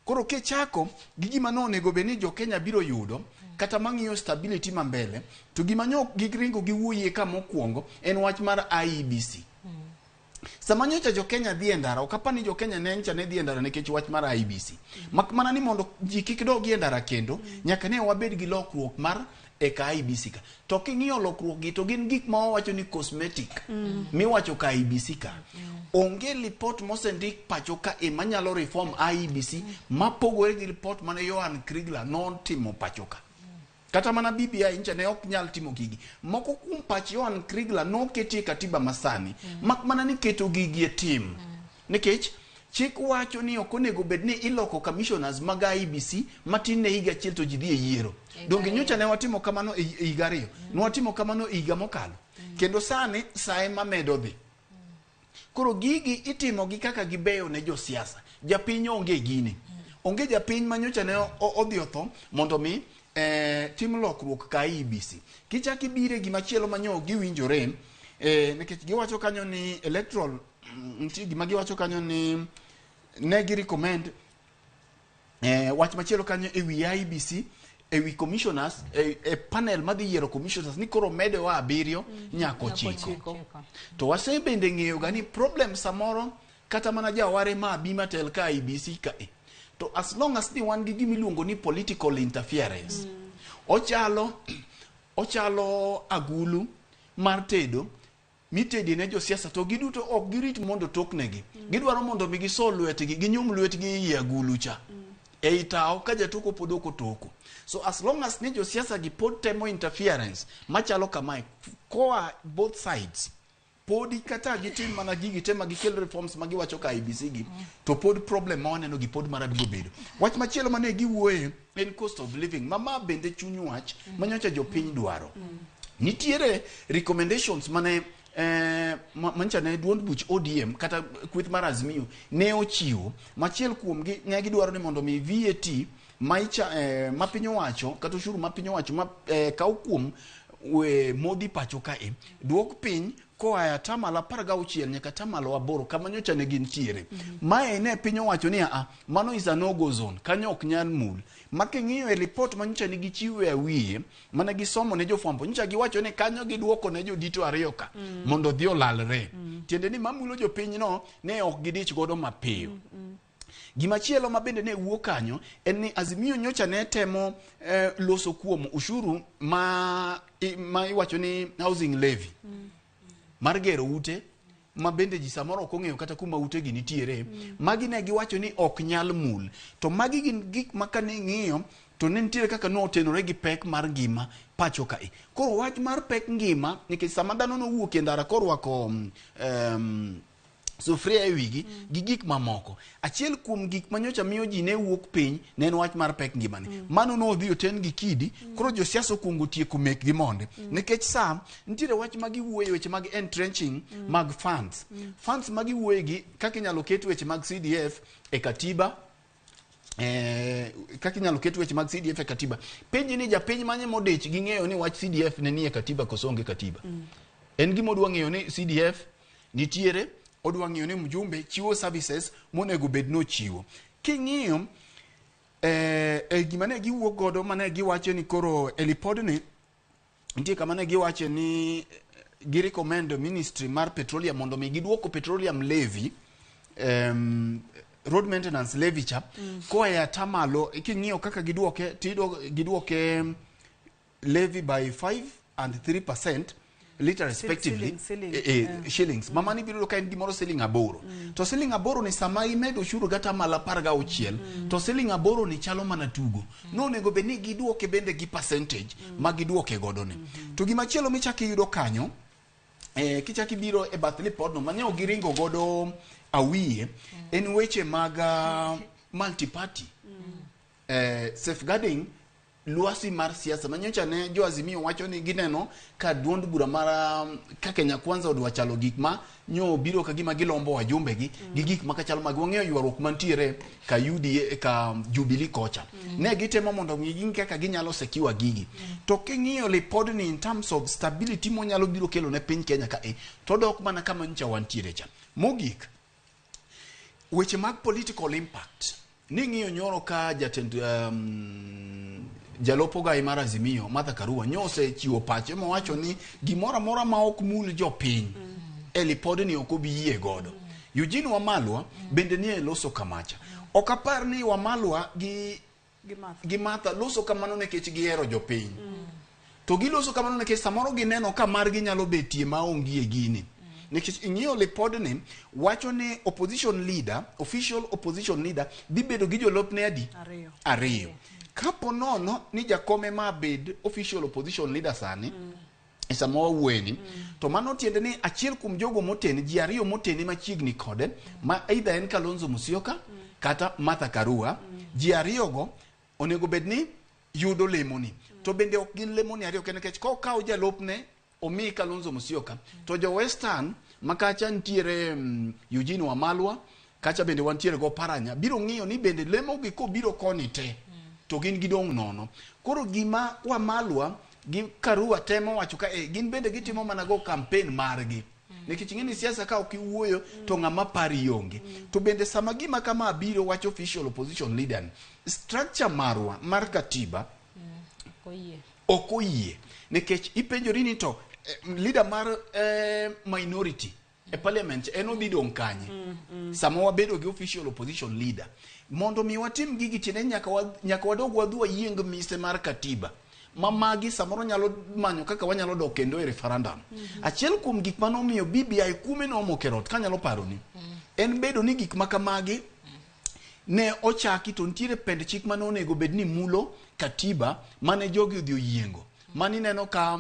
Koro kichako gi gima ne onego bed ni jo-Kenya biro yudo kata mang'iyo stability ma mbele to gima nyo giringo giwuoyie ka mokwongo en wach mar IEBC. Sama nyocha jo-Kenya dhi e ndara, ok apar ni jo-Kenya ne ncha ne dhi e ndara nikech wach mar IEBC. Mak mana ni mondo ji kik dogi e ndara kendo, nyaka ne wabed gi lokruok mar eka IEBC ka. To king'iyo lokruok gi to gin gik ma wawacho ni cosmetic miwacho ka IEBC ka. Onge lipot mosendik pacho ka e manyalo reform IEBC mapogore gi lipot mane Johan Kriegler notimo pacho ka. Kata mana BBI ncha ne ok nyal timo gigi. Moko kuom pach Johan Kriegler noketi e katiba masani, mak mana ni keto gigi e tim. Nikech chik wacho ni ok onego bed ni iloko commissioners mag IEBC matin ne higa achiel to ji dhi e yiero. Donge nyocha ne watimo kamano e higa ariyo? Ne watimo kamano e higa mokalo. Kendo sani sa ema medo dhi. Koro gigi itimo gi kaka gibeyo ne josiasa. Japiny onge gini. Onge japiny ma nyocha ne odhi otho mondo mi tim lokruok ka IEBC. Kichak ibire gimachielo ma nyo giwinjore, nikech giwacho kanyo ni electoral, nitie gima giwacho kanyo ni ne gi recommend wach machielo kanyo e wi IEBC, e wi commissioners, e panel madhi yiero commissioners ni koro medewa 7 nyaka 9. To wasebende ng'eyo ga ni problem samoro kata mana jaware ma abi matel ka IEBC ka e. To as long as ni wan gi gima iluongo ni political interference, ochalo agulu mar tedo mitedi ne josiasa to giduto ok girit mondo toknegi. Gidwaro mondo mi giso lwetgi, ginyum lwetgi ei agulu cha. Ei tawo ka jatoko pod ok otoko. So as long as ni josiasa gi pod temo interference machalo kamae koa both sides, podi kata gitim mana gigi te ma gikel reforms ma giwacho ka IEBC gi, to pod problem ma waneno gi pod mara biro bedo. Wach machielo mane giwuoye en cost of living, ma ma bende chuny wach ma nyocha jopiny dwaro. Nitiere recommendations mane mancha ne duond buch ODM kata kweth mar Azimio ne ochiwo. Machiel kuomgi ne gidwaro ni mondo mi VAT ma piny owacho kata ushuru ma piny owacho ma kaw kuom modhi pacho kae duok piny koa e atamalo 16 nyaka atamalo 8 kama nyocha ne gintiere. Mae ne piny owacho ni a mano is a no go zone, kanyo ok nyal mul. Ma king'iyo e report ma nyocha ne gichiwo e wiye mane gisomo ne jofwambo, nyocha giwacho ni kanyo giduoko ne jodito 2 ka mondo odhi olalre. Tiende ni mamulo jopinyno ne ok gidich godo mapiyo. Gimachielo ma bende ne wuok kanyo en ni Azimio nyocha ne temo loso kuom ushuru ma iwacho ni housing levy mar gero ute ma bende ji samoro ok ong'eyo kata kuma ute gi nitiere. Magi ne giwacho ni ok nyal mul. To magi gin gik ma kane ing'iyo to ne nitiere kaka ne otenore gi pek mar ngima pacho kae. Koro wach mar pek ngima, nikech sama dhano nowuok e ndara korwako sufuria e wigi gi gik mamoko. Achiel kuom gik manyocha miyo ji ne wuok piny ne en wach mar pek ngimani. Mano nodhi oten gi kidi, koro josiasa okuongo tieko mekgi monde. Nikech sa nitiere wach ma giwuoye weche mag entrenching mag funds. Funds ma giwuoye gi kaka inyalo ket weche mag CDF e katiba, kaka inyalo ket weche mag CDF e katiba. Penji ni japiny manye modich gi ng'eyo ni wach CDF ne nie katiba koso onge katiba. En gima odwa ng'eyo ni CDF nitiere, odwa ng'eyo ni mjumbe chiwo services monego bed nochiwo. King'iyo gima ne giwuok godo mane giwacho ni koro e lipodni nitie kama ne giwacho ni gi recommend ministry mar petroleum mondo mi giduoko petroleum levy, road maintenance levy cha koa e atamalo. King'iyo kaka giduoke tiyudo giduoke levy by 5 and 3% liter respectively, Shilling. Shillings. Mama ni biro ka en gimoro siling 8. To siling 8 ni sama imedo ushuru gata mala 16, to siling 8 ni chalo mana tugo. No onego bed ni giduoke bende gi percentage ma giduoke godo ni. To gimachielo michako iyudo kanyo, kichako ibiro e bath lipodno mane ok giringo godo awiye, en weche mag multi-party. Safeguarding Lwasi mar siasa manyocha ne jo Azimio wacho ni gineno ka duond bura mar ka Kenya Kwanza odwa chalo gik ma nyo biro ka gima gilombo wajumbe gi gi gik ma kachalo mag wang'eyo ywaruok mantiere ka UDA ka Jubilee kocha. Ne gitemo mondo ging'i kaka ginyalo secure gigi. To king'iyo lipodni in terms of stability monyalo biro kelo ne piny Kenya ka e to dok mana kama nyocha wantiere cha. Mogik, weche mag political impact ning'iyo nyoro ka jatend jalop ogai mar Azimio Martha Karua nyo osechiwo pache mowacho ni gimoro amora ma ok mul jopiny e lipodni ok obi yie godo. Eugene Wamalwa bende nie loso kamacha. Ok apar ni Wamalwa gi gi Martha loso kamano nikech gihero jopiny. To giloso kamano nikech samoro gineno ka margi nyalo betie maonge e gini. Nikech ing'iyo lipodni wacho ni opposition leader, official opposition leader dhi bedo gi jolupne adi? Ariyo. Ariyo. Kapo nono ni jakome ma bed official opposition leader sani, e sama wawuoyeni, to mano tiende ni achiel kuom jogo motene, ji ariyo motene machiegni kode, ma either en Kalonzo Musyoka kata Martha Karua, ji ariyogo onego bed ni yudo lemoni. To bende ok gin lemoni ariyo kende nikech kokawo jalupne omi Kalonzo Musyoka, to jo Western ma kacha nitiere Eugene Wamalwa, kacha bende wantiere go Paranya, biro ng'iyo ni bende lemogi kobiro koni te, to gin gidong' nono. Koro gima Wamalwa gi Karua temo wacho ka gin bende gitimo mana go campaign margi. Nikech ing'e ni siasa ka ok iwuoyo to ng'ama pari onge. To bende sama gima kama biro wacho official opposition leader ni, structure marwa mar katiba ok oyie. Nikech ipenjori ni to leader mar minority e parliament en odhi dong' kanye? Sama wabedo gi official opposition leader. Mondo mi watim gigi tiende nyaka wadog wadhi wayieng mise mar katiba. Ma magi samoro nyalo manyo kaka wanyalo dok kendo e referendum. Achiel kuom gik manomiyo BBI kume nomoko e rot kanyalo paroni, en bedo ni gik makamagi ne ochaki to nitiere pend chik mane onego bed ni mulo katiba mane jogi odhi oyiengo. Mani neno ka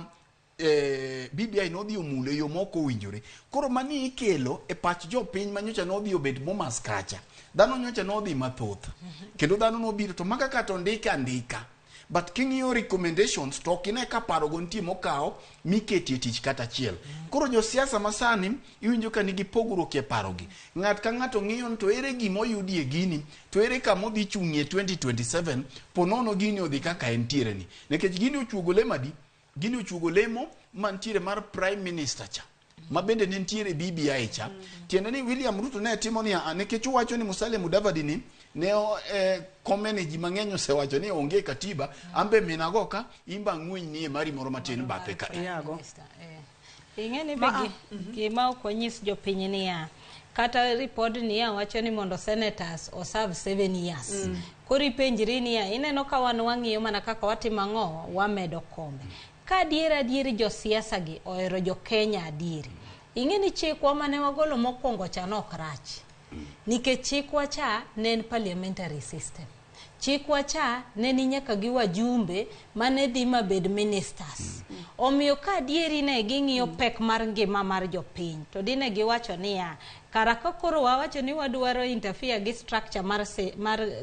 BBI nodhi omulo e yo mok owinjore. Koro mani ikelo e pach jopiny manyocha nodhi obet Bomas kacha. Dhano nyocha nodhi mathoth. Kendo dhano nobiro to maka kata ondike andika. But king'iyo recommendations to ok ine ka parogo nitie mokawo miketie tich kata achiel. Koro josiasa masani iwinjo ka nigi pogruok e parogi. Ng'at ka ng'ato ng'iyo ni to ere gima oyudie gini, to ere kama odhi chung'ie 2027 po nono gini odhi kaka entiere ni. Nikech gini ochuogo lemo adi? Gini ochuogo lemo mantiere mar prime minister cha. Ma bende ne nitiere BBI cha. Tiende ni William Ruto ne timo ni nikech owacho ni Musalia Mudavadi ni ne komene ji mang'eny osewacho ni onge katiba, ambe minago ka imba ng'weny nie mari moro matin bathe ka. Ing'e ni be gima ok onyis jopiny niya, kata report niya wacho ni mondo senators oserve 7 years. Koro ipenjri niya, ineno ka wan wang'iyo mana kaka watimo ang'o, wamedo kombe. Ka adier adier josiasa gi ohero jo Kenya adieri. Ing'e ni chikwa mane wagolo mokwongo cha ne ok rach. Nikech chikwa cha ne en parliamentary system. Chikwa cha ne ni nyaka gi wajumbe mane dhi mabed ministers. Omiyo ka adieri ne ging'iyo pek mar ngima mar jopiny, to dine giwacho niya, kara ka koro wawacho ni wadwaro interfere gi structure mar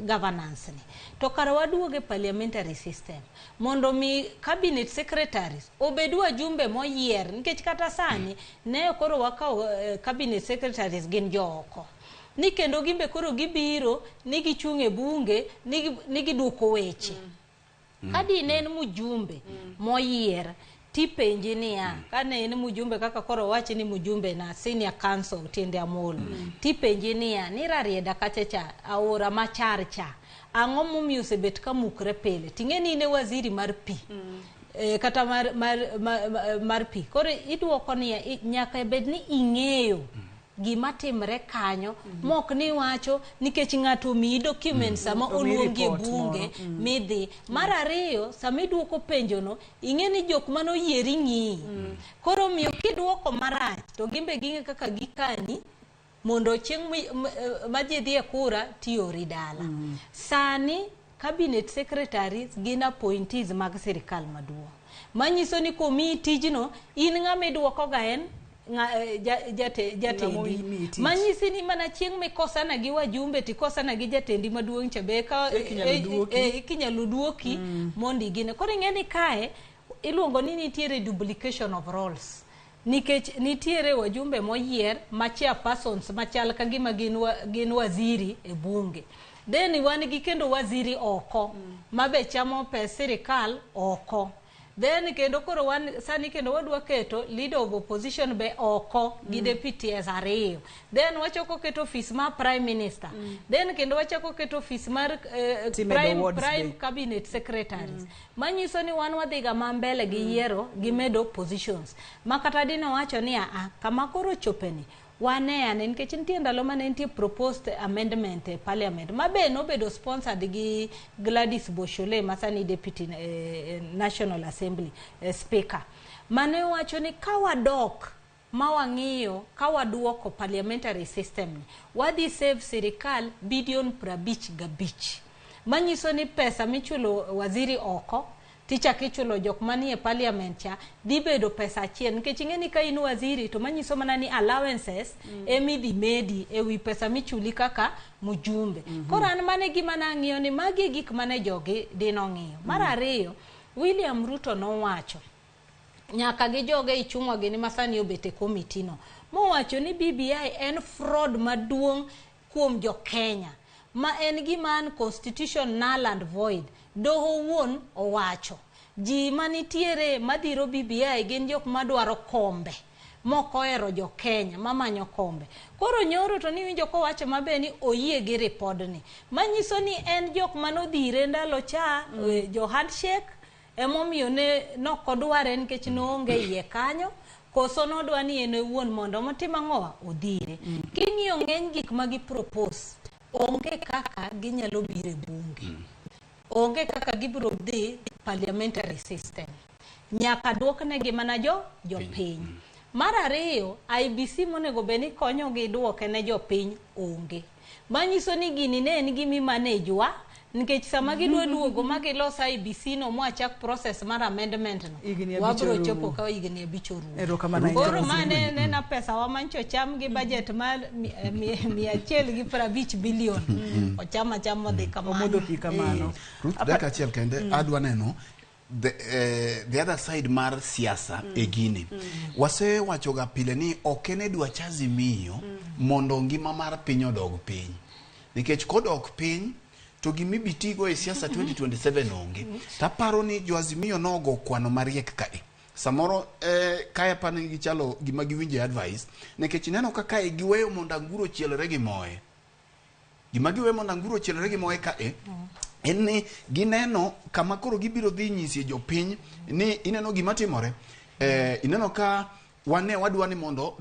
governance ni, to kara waduoge e parliamentary system mondo mi cabinet secretaries obed wajumbe moyier, nikech kata sani ne koro wakawo cabinet secretaries gin jooko. Ni kendo gimbe koro gibiro ni gichung' e bunge ni giduoko weche. Ka dine en mjumbe moyier tipenji niya, kane en mjumbe kaka koro wachi ni mjumbe na senior council Tiende Amolo, tipenji niya ni Rarieda kacha cha aora machar cha ang'o momiyo osebet ka mukre pile, ting'e ni in e waziri mar pi. Kata mar pi. Koro iduoko niya, nyaka bed ni ing'eyo gima timre kanyo, mok ni wacho nikech ng'ato omiyi document sama oluongi e bunge midhi. Mar ariyo, sama iduoko penjono, ing'e ni jok manoyieri ng'iyi. Koro omiyo kiduoko marach, to gimbe ging'e kaka gikani mondo chieng' ma ji dhi e kura tiori dala. Sani cabinet secretaries gin appointees mag sirikal maduong'. Manyiso ni komiyi tijno, in ng'ama iduoko ga en Jate, Ng'ama jatendi omiyi tich. Manyisi ni mana chieng' mikosana gi wajumbe tikosana gi jatendi maduong' cha be ka Eka inyalo duoki. Ikinyalo duoki mondo igine. Koro ing'e ni kae iluongo ni nitiere duplication of roles nikech nitiere wajumbe moyier ma chairpersons machal ka gima gin waziri e bunge, then wan gi kendo waziri oko mabe chamo pes sirikal oko, then kendo koro wan sani kendo wadwa keto leader of opposition be oko gi deputies ariyo, then wachako keto office mar prime minister, then kendo wachako keto office mar Timedo wards prime be. Cabinet secretaries, manyiso ni wan wadhiga ma mbele gi yiero gi medo positions ma kata dine wacho ni aa kama koro chopeni wane ane, nikech nitie ndalo mane nitie proposed amendment e parliament ma be nobedo sponsored gi Gladys Boshole ma sani deputy National Assembly speaker, mane wacho ni ka wadok ma wang'iyo ka waduoko parliamentary system ni wadhi save sirikal bilion 55, manyiso ni pesa michulo waziri oko tichako ichulo jok manie parliament cha dhi bedo pesa achiel, nikech ing'e ni ka in waziri to manyiso mana ni allowances emidhi medi ewi pesa michuli kaka mjumbe. Koro an mane gima nang'iyo ni magi e gik mane jogi dinong'iyo. Mar ariyo, William Ruto nowacho nyaka gi joge ichung'wa gini masani obet e komiti no mowacho ni BBI en fraud maduong' kuom jo Kenya ma en gima an constitution null and void. Doho wuon owacho ji manitiere madhiro BBI gin jok madwaro kombe mok ohero jo Kenya mamanyo kombe. Koro nyoro to niwinjo kowacho maber ni oyie gi ripodni, manyiso ni en jok manodhire ndalo cha jo handshake emomiyo ne nokodware nikech noonge iye kanyo, koso nodwa ni en owuon mondo motim ang'owa odhire. King'iyo ng'eny gik ma gi propose onge kaka ginyalo biro e bunge, onge kaka gibiro dhi parliamentary system, nyaka duoknegi mana jo jopiny. Mar ariyo, IEBC monego bed ni konyogi duoke ne jopiny onge, manyiso ni gini ne en gima imanejwa, nikech sama gidwa duogo ma gilos IEBC no mwachak process mar amendment no Higni 5 wabiro orumo. Chopo ka higni 5 orumo. Erokamano ahinya, Koro ma Roselyn. ne nena pesa wa mancho cham gi budget mar 150 billion ocham acham odhi kamano. Omodho pi kamano. Ruth, dakika achiel kende. Adwa neno the other side mar siasa e gini. Wasewachoga pile ni ok en e dwach Azimio mondo ngima mar piny odog piny, nikech kodok piny to gimibitigo e siasa 2027 onge. Taparo ni jo Azimio nogo kwano mariek kae samoro kae apani gichalo gima giwinjo e advice, nikech ineno ka kae giweyo mondo anguro ochielre gi moe. Gima giweyo mondo anguro ochielre gi moe kae en ni gineno kama koro gibiro dhi nyisie jopiny ni ineno gima timore, ineno ka wane wadwa ni mondo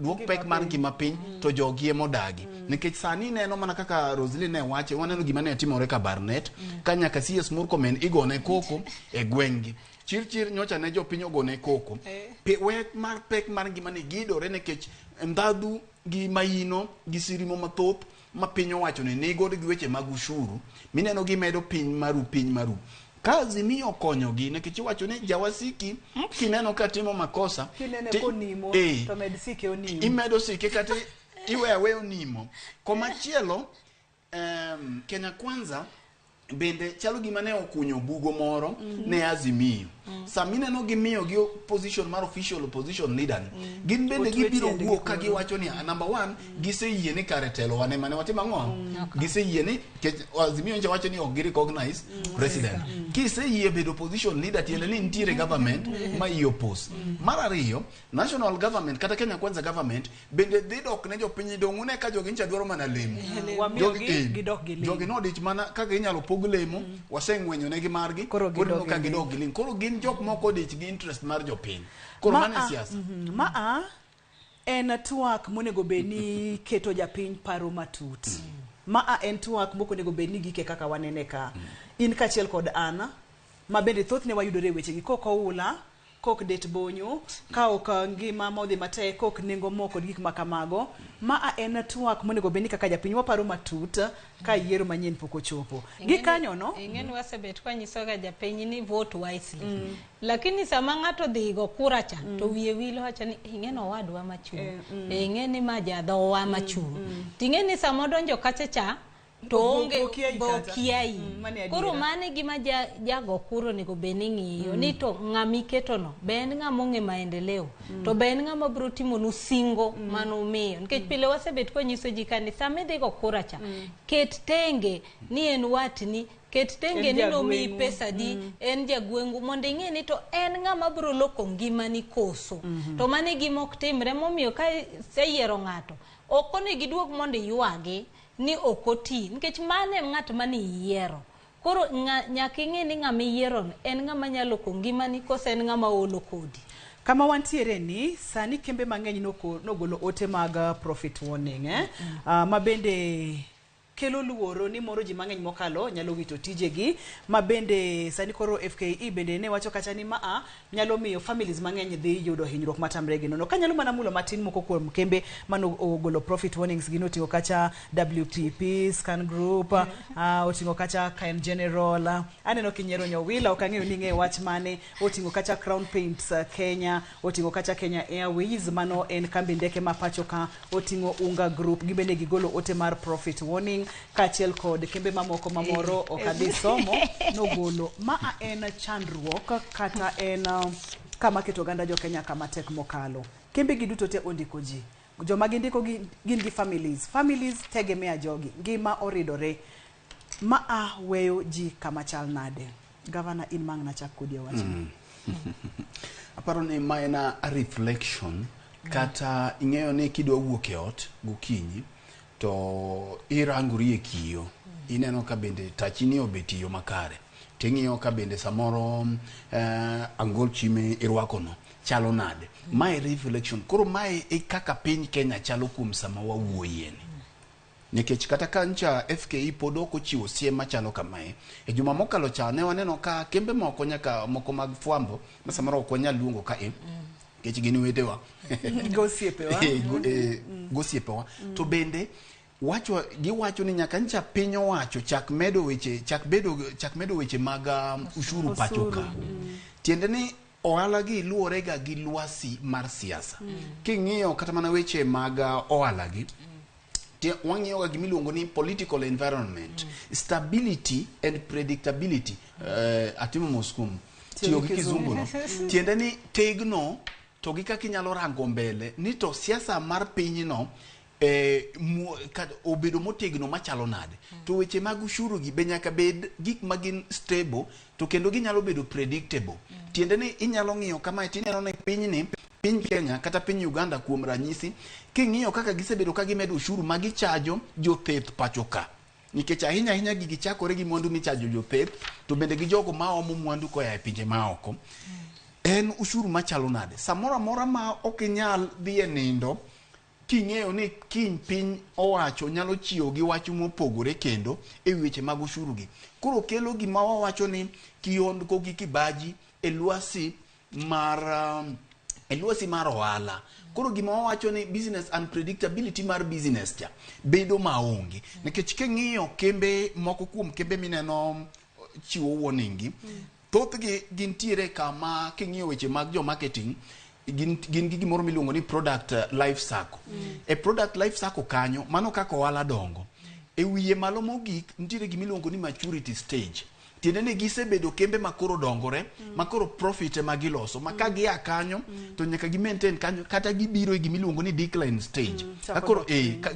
duok pek mar ngima piny to jogi emodagi, nikech sani ineno mana kaka Roslyn ne wacho, waneno gima ne timore ka Barnet ka nyaka CS Murkomen igone koko e gweng'gi chir chir nyocha ne jopiny ogone koko. Wek mar pek mar ngima ni gidore nikech ndhadhu gi maino gi sirimo mathoth ma piny owacho ni nigodo gi weche mag ushuru mineno gimedo piny maru piny maru. Ka Azimio okonyogi, nikech iwacho ni jawasiki kineno ka timo makosa Kinene konimo to med sike onimo. Imedo sike kata iweyo aweyo nimo. Komachielo Kenya Kwanza bende chalo gima ne okunyo bugo moro ne Azimio. Sama ineno gimiyo gi position mar official opposition leader ni, gin bende Otwe gibiro tiendgi wuok ka koro. giwacho ni number one giseyie ni kare telo wane mane watimo ang'o, giseyie ni nikech Azimio nyocha wacho ni ok gi recognize president. Kiseyie bedo opposition leader tiende ni nitiere government ma i oppose. Mar ariyo, national government kata Kenya Kwanza government bende dhi dok ne jopiny dong' une ka jogi ncha dwaro mana lemo. Wamiyogi, Jogi gidok gi ling. Jogi nodich mana kaka inyalo pog lemo, waseng'wenyo negi margi Koro koro gidok ineno ka gi gidok gi ling. Koro gin jok moko odich gi interest mar jopiny. Koro mano e siasa. Maa en twak monego bed ni keto japiny paro matut. Maa en twak mok onego bed ni gike kaka wanene ka. In kaachiel kod an, ma bende thothne wayudore e wechegi kok oula. Kok det bonyo, ka ok ngima modhi matek, kok nengo mo kod gik ma kamago. Ma en twak monego bed ni kaka japiny waparo matut ka yiero manyien pok ochopo. Gikanyo no, Ing'eni wasebet kwanyisoga japiny ni vote wisely. Lakini sama ng'ato dhi go kura cha to wiye wil wacho ni ing'eni owadwa machung'. Ing'eni ma jadhowa machung'. Ting'eni sama odonjo kacha cha to onge Bo okiayi kata. bokiayi. Mano e Koro adiera. mano e gima jago kura onego bed ni ng'iyo ni to ng'ama iketono be en ng'ama ong'e maendeleo to be en ng'ama biro timonu singo manumiyo nikech pile wasebet kwanyiso ji ka ni sama idhi go kura cha ket tenge ni en watni ket tenge En ni nomiyi jagweng'u. pesa di en jagwengu mondo ing'e ni to en ng'ama biro loko ngimani koso to mano e gima ok timre momiyo ka iseyiero ng'ato ok onego iduog mondo iywagi ni ok oti nikech mano en ng'at mane iyiero koro nyaka ing'e ni ng'ama iyierono en ng'ama nyalo loko ngimani koso en ng'ama olo kodi. Kama wantiere ni sani kembe mang'eny nogolo ote mag profit warning ma bende kelo luoro ni moro ji mang'eny mokalo nyalo wito tijegi, ma bende sani koro FKE bende ne wacho kacha ni maa nyalo miyo families mang'eny dhi yudo hinyruok matamre gi nono. Kanyalo mana mulo matin moko kuom kembe mano ogolo profit warnings gi noting'o kacha WPP, Scan Group, oting'o kacha Kine General, aneno kinyiero Nyowila, ok ang'eyo ni ing'eyo wach mane, oting'o kacha Crown Paints Kenya, oting'o kacha Kenya Airways, mano en kambi ndeke ma pacho ka, oting'o Unga Group, gibende gigolo ote mar profit warning, kaachiel kod kembe mamoko mamoro ok adhi somo nogolo. Maa en chandruok kata en kama keto oganda jo Kenya kama tek mokalo. Kembe gi duto te ondiko ji. Joma gindiko gin gi families. Families tegemea jogi. Ngima oridore. Maa weyo ji kama chal nade. Gavana, in mang' nachak kodi e wachni. Aparo ni ma en a reflection kata ing'eyo ni kidwa wuok e ot gokinyi to irangori e kiyo ineno ka bende tachini obet e yo makare ting'iyo ka bende samoro angol chime irwakono chalo nade. Mae reflection. Koro mae e kaka piny Kenya chalo kuom sama wawuoyeni. Nikech kata ka ncha FKE pod ok ochiwo siem machalo kamae, e juma mokalo cha ne waneno ka kembe moko nyaka moko mag fwambo ma samoro ok wanyal luongo ka e nikech gin wedewa. Gosiepewa. Gosiepewa. To bende wacho giwacho ni nyaka ncha piny owacho chak medo weche chak bedo chak medo weche mag ushuru pacho ka. Tiende ni ohala gi luwore ga gi lwasi mar siasa. King'iyo kata mana weche mag ohala gi, wang'iyo ga gimiluongo ni political environment, stability and predictability. Atimo mos kuom tiyo gi kizungu no. Tiende ni tegno to gi kaka inyalo rango mbele ni to siasa mar pinyno obedo motegno machalo nade. To weche mag ushuru gi be nyaka bed gik ma gin stable to kendo ginyalo bedo predictable. Tiende ni inyalo ng'iyo kamae tineno ni pinyni, piny Kenya kata piny Uganda kuom ranyisi, king'iyo kaka gisebedo ka gimedo ushuru ma gichajo jotheth pacho ka. Nikech ahinya ahinya gigi chakore gi mwandu michajo jotheth to bende gi jogo maomo mwandu koa e pinje maoko. En ushuru machalo nade? Samoro amora ma ok inyal dhi e nindo king'eyo ni kiny piny owacho nyalo chiwo gi wach mopogore kendo e weche mag ushuru gi. Koro kelo gima wawacho ni kiondko gi kibaji e lwasi mar e lwasi mar ohala. Koro gima wawacho ni business unpredictability mar business cha bedo maonge. Nikech king'iyo kembe moko kuom kembe mineno chiwo warning gi, thothgi gintiere kama king'iyo weche mag jo marketing gin gi gimoro miluongo ni product life cycle. E product life cycle kanyo, mano kaka ohala dongo. E wiye malo mogik nitiere gimiluongo ni maturity stage. Tiende ni gisebedo kembe makoro dongore, makoro profit ema giloso, ma ka gia kanyo to nyaka gi maintain kanyo kata gibiro e gimiluongo ni decline stage. Kakoro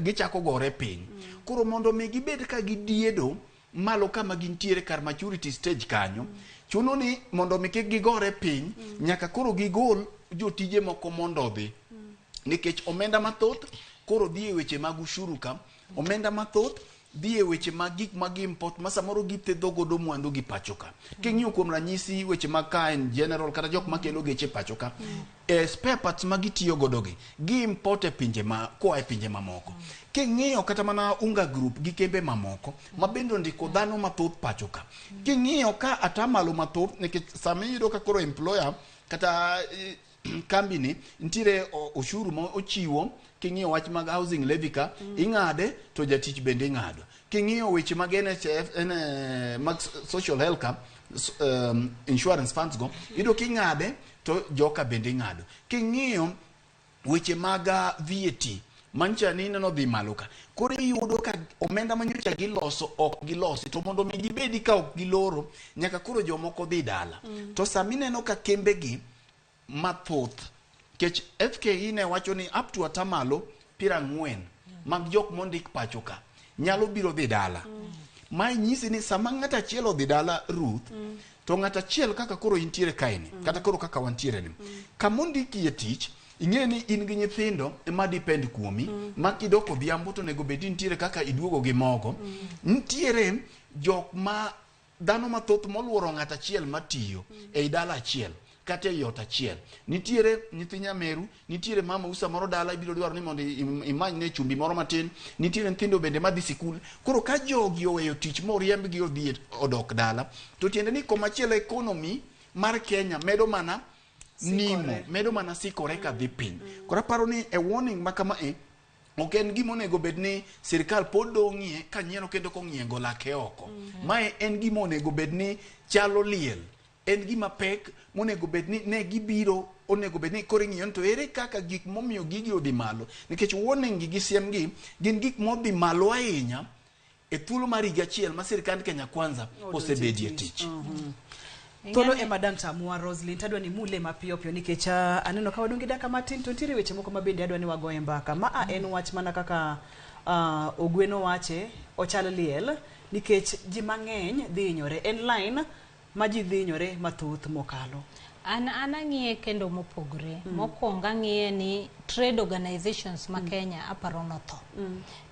gichako gore piny. Koro mondo mi gibed ka gidiedo malo kama gintiere kar maturity stage kanyo, chuno ni mondo mi kik gigore piny, nyaka koro gigol jotije moko mondo odhi. Nikech omenda mathoth koro dhi e weche mag ushuru ka, omenda mathoth dhi e weche mag gik mag import ma samoro githedho godo mwandu gi pacho ka. King'iyo kuom ranyisi weche mag car in general kata jok makelo geche pacho ka, spare parts ma gitiyo godo gi, gi import e pinje ma koa e pinje mamoko. King'iyo kata mana Unga Group gi kembe mamoko ma bende ondiko dhano mathoth pacho ka. King'iyo ka atamalo mathoth nikech sama iyudo ka koro employer kata kambi ni nitiere ushuru ma ochiwo. King'iyo wach mag housing levy ka ing'ade, to jatich bende ing'ado. King'iyo weche mag NHF, mag social health ka, insurance funds go, iyudo king'ade to joka bende ing'ado. King'iyo weche mag VAT mancha ni ineno dhi malo ka, koro iyudo ka omenda manyocha giloso ok gilosi, to mondo mi gibedi ka ok giloro, nyaka koro jomoko dhi dala. To sami ineno ka kembegi mathoth kech FKE ne wacho ni up to 40% mag jok mondik pacho ka nyalo biro dhi dala. Mae nyisi ni sama ng'at achiel odhi dala, Ruth, to ng'at achiel kaka koro intiere kaeni, kata koro kaka wantiere ni, kamondikie tich, ing'e ni in gi nyithindo ema depend kuomi, ma kidok odhiambo to onego bed ni nitiere kaka iduogo gi mogo. Nitiere jok ma dhano mathoth moluoro ng'at achiel matiyo ei dala achiel kata ei ot achiel. Nitiere nyithi nyameru, nitiere mama usa moro dala, ibiro dwaro ni mondo imanyne chumbi moro matin, nitiere nyithindo bende madhi sikul. Koro ka jogi oweyo tich moriembgi odhi odok dala, to tiende ni komachielo economy mar Kenya medo mana nimo, medo mana sikore ka dhi piny. Koro aparo ni e warning ma kama e ok en gima onego bed ni sirikal pod dong'ie kanyiero kendo kong'iego lake oko. Mae en gima onego bed ni chalo liel, en gima pek monego bed ni ne gibiro, onego bed ni koro ing'iyo ni to ere kaka gik momiyo gigi odhi malo, nikech warning gi gi siem gi gin gik modhi malo ahinya e thuolo mar higa achiel ma sirikand Kenya Kwanza osebedie tich. Thuolo ema dang' tamwa, Roslyn, tadwa ni mule mapiyo piyo nikech aneno ka wadong' gi dakika matin, to nitiere weche moko ma bende adwa ni wagoye mbaka. Ma a en wach mana kaka Ogweno wache, ochal liel nikech ji mang'eny dhi hinyore. En line ma ji dhi hinyore mathoth mokalo. An ang'iye kendo mopogore. Mokwongo ang'iye ni trade organizations ma Kenya aparo notho.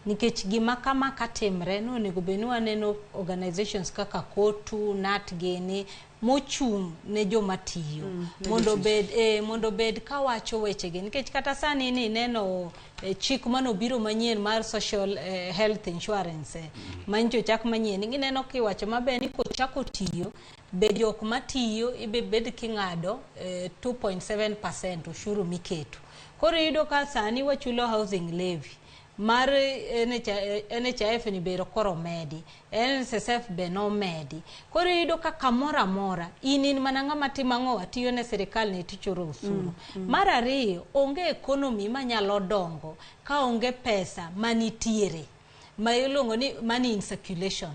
Nikech gima kama katimre, nonego bed ni waneno organizations kaka KOTU, KNUT gini mochung' ne joma tiyo mondo bed mondo bed kawacho wechegi, nikech kata sani ni neno chik manobiro manyien mar social health insurance manyicho chak manyien, gineno kiwacho maber ni kochako tiyo be jok matiyo ibe bed king'ado 2.7% ushuru miketo. Koro iyudo ka sani wachulo housing levy mar NHIF ni bero koro medi, NSSF be nomedi. Koro iyudo ka kamoro amora in mana ng'ama timo ang'o, tiyo ne sirikal ni tichuro osuru. Mar ariyo, onge economy manyalo dongo ka onge pesa manitiere ma iluongo ni money in circulation.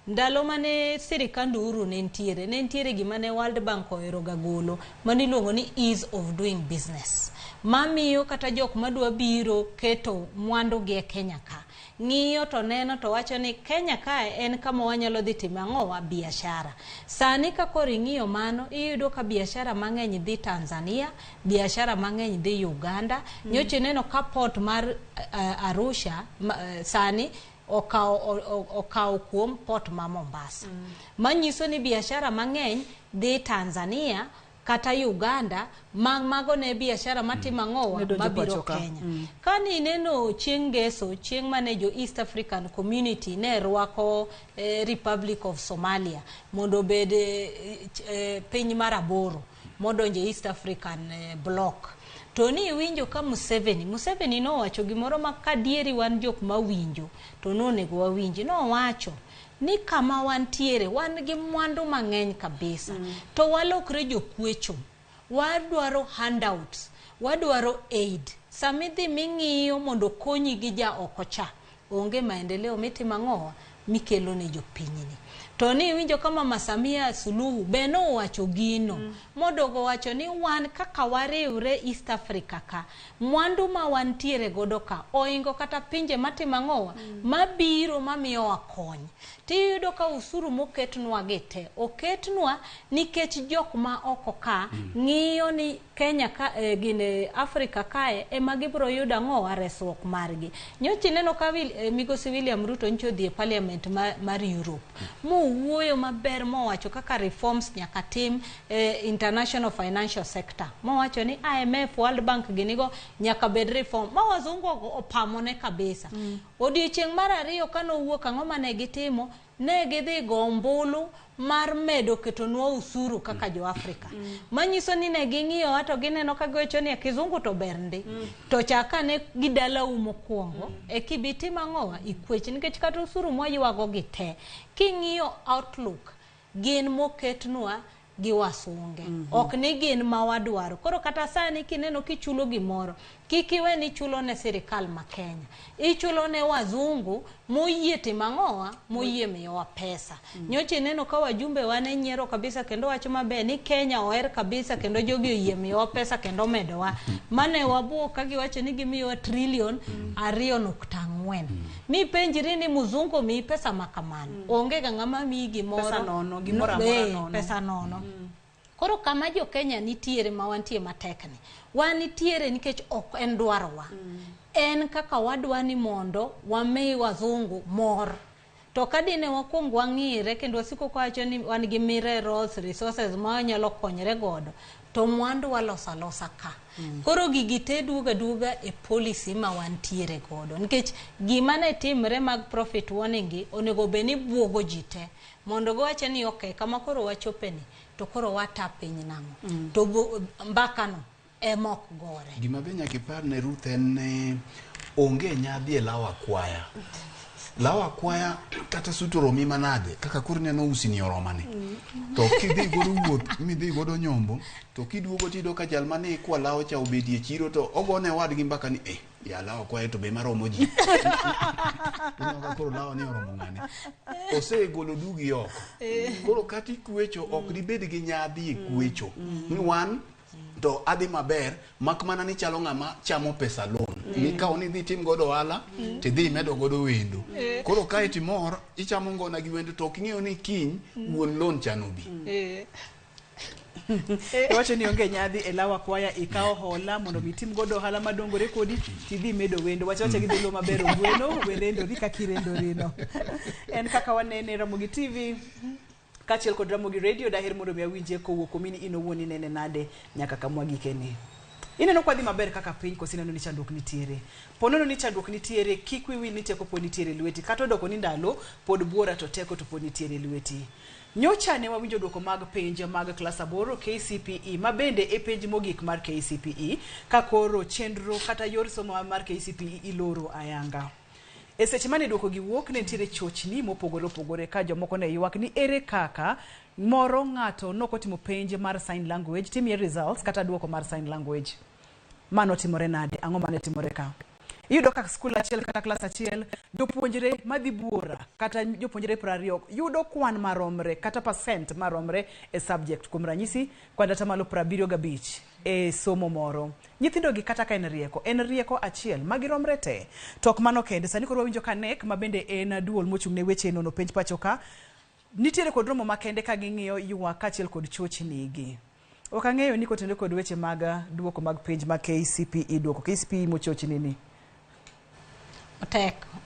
Ndalo mane sirikand Uhuru ne nitiere gima ne World Bank ohero ga golo mane iluongo ni ease of doing business, mamiyo kata jok madwa biro keto mwandu gi e Kenya ka ng'iyo to neno to wacho ni Kenya ka en kama wanyalo dhi timo ang'owa biashara. Sani ka koro ing'iyo mano, iyudo ka biashara mang'eny dhi Tanzania, biashara mang'eny dhi Uganda. Nyocha ineno ka port mar Arusha sani okawo kuom port ma Mombasa. Manyiso ni biashara mang'eny dhi Tanzania kata Uganda, mago ne biashara matimo ang'owa mabiro Kenya. Kani ineno chieng' ngeso, chieng' mane jo East African Community ne rwako Republic of Somalia mondo obed piny mar 8 modonjo e East African bloc. To ni iwinjo ka Museveni nowacho gimoro ma kadieri wan jok mawinjo to nonego wawinji. Nowacho ni kama wantiere wan gi mwandu mang'eny kabisa, to walokre jokwecho, wadwaro handouts, wadwaro aid. Sama idhi ming'iyo mondo konyi gi ja oko cha, onge maendeleo mitimo ang'owa mikelo ne jopinyni. To ni iwinjo ka Mama Samia Suluhu be nowacho gino, modogo wacho ni wan kaka wariwre East Africa ka, mwandu ma wantiere godo ka oingo kata pinje matimo ang'owa mabiro mamiyowa kony. Tiyudo ka usuru moketnwa gi te oketnwa nikech jok ma oko ka ng'iyo ni Kenya ka gine Afrika kae ema gibiro yudo ang'owa resruok margi. Nyocha ineno ka Migosi William Ruto nyocha odhi e parliament mar Europe mowuoyo maber, mowacho kaka reforms nyaka tim international financial sector, mowacho ni IMF, World Bank ginigo nyaka bed reform, ma wazungu opamone kabisa. Odiochieng' mar ariyo kanowuok, ang'o mane gitimo? ne gidhi go ombulu mar medo ketonwa usuru kaka jo Afrika. Manyiso ni ne ging'iyowa to gineno ka giwacho ni kizungu to ber ndi. To chaka ne gidalau mokwongo e kibitim ang'owa ikwech nikech kata usuru mwaywago gi te king'iyo outlook gin moketnwa gi wasunge. Ok ni gin ma wadwaro. Koro kata sani kineno kichulo gimoro, kik iwe ni ichulo ne sirikal ma Kenya. Ichulo ne wazungu moyie timo ang'owa, moyie miyowa pesa. Nyocha ineno ka wajumbe wa ne nyiero kabisa kendo wacho maber ni Kenya oher kabisa kendo jogi oyie miyowa pesa kendo omedowa. Mane wabuok ka giwacho ni gimiyowa trilion 2.4. Mipenjri ni mzungu omiyi pesa ma kamano. Onge ga ng'ama miyi gimoro. Pesa nono, gimoro amora nono. Pesa nono. Koro kama jo Kenya nitiere ma wantie matek ni, wan nitiere nikech ok en dwarowa. En kaka wadwa ni mondo wami wazungu mor. To ka dine wakwong wang'ire kendo wasiko kawacho ni wan gi minerals resources ma wanyalo konyre godo, to mwandu waloso alosa ka. Koro gigi te duogo aduoga e policy ma wantiere godo. Nikech gima ne timre mag profit warning gi onego bed ni buogo ji te. Mondo giwache ni okay, kama koro wachope ni, to koro wata piny nang'o. To mbaka no ema ok gore. Gima be nyaka ipar ne Ruth en ni onge nyadhi e law akwaya. Law akwaya kata sut oromi manade kaka koro ineno usi ni oromani. To kidhi godo wuoth midhi godo nyombo to kiduogo tiyudo ka jal mane ikwa law cha obedie chiro to ogone wadgi mbaka ni ya law akwaya to be maromo ji. Ineno ka koro law ni oromo ng'ane. Osegolo dugi oko. Koro kata ikwecho ok dibed gi nyadhi e kwecho. Ni wan to adhi maber mak mana ni chalo ng'ama chamo pesa loan. Mikawo ni idhi tim godo ohala tidhi imedo godo wendo. Koro kae timor ichamo ngona gi wendo to ok ing'eyo ni kiny wuon loan cha nobi. Iwacho ni onge nyadhi e law akwaya, ikawo hola mondo mi itim godo ohala madongore kodi tidhi imedo wendo. Wacha wacha gi dholuo maber ogweno, we rendori kaka irendorino. En kaka wanene Ramogi TV kaachiel kod Ramogi Radio, daher mondo mi awinje kowuok kuomi ni in owuon inene nade nyaka kama wagikeni. Ineno kwa dhi maber kaka piny koso ineno ni chandruok nitiere? Po nono ni chandruok nitiere, kik wiyi wil ni teko pod nitiere lweti. Kata odoko ni ndalo pod buora to teko to pod nitiere lweti. Nyocha ne wawinjo duoko mag penj mag klas 8 KCPE, ma bende e penj mogik mar KCPE, ka koro chenro kata yor somo mar KCPE iloro ayanga. E seche mane duoko gi wuok ne nitiere chochni mopogore opogore ka jomoko ne ywak ni ere kaka moro ng'ato nokotimo penj mar sign language timiye results kata duoko mar sign language. Mano timore nade? Ang'o mane timore ka? Iyudo ka skul achiel kata klas achiel jopuonjre madhi buora kata jopuonjre 20 yudo kwan maromre kata percent maromre e subject. Kuom ranyisi kwan 75% e somo moro. Nyithindo gi kata ka en rieko achiel magiromre te. To ok mano kende, sani koro wawinjo ka KNEC ma bende en duol mochung' ne weche nono penj pacho ka nitiere kod romo makende ka ging'iyo ywak kaachiel kod chochni gi. Ok ang'eyo ni kotenore kod weche mag duoko mag penj mag KCPE, duoko KCPE mochochni ni.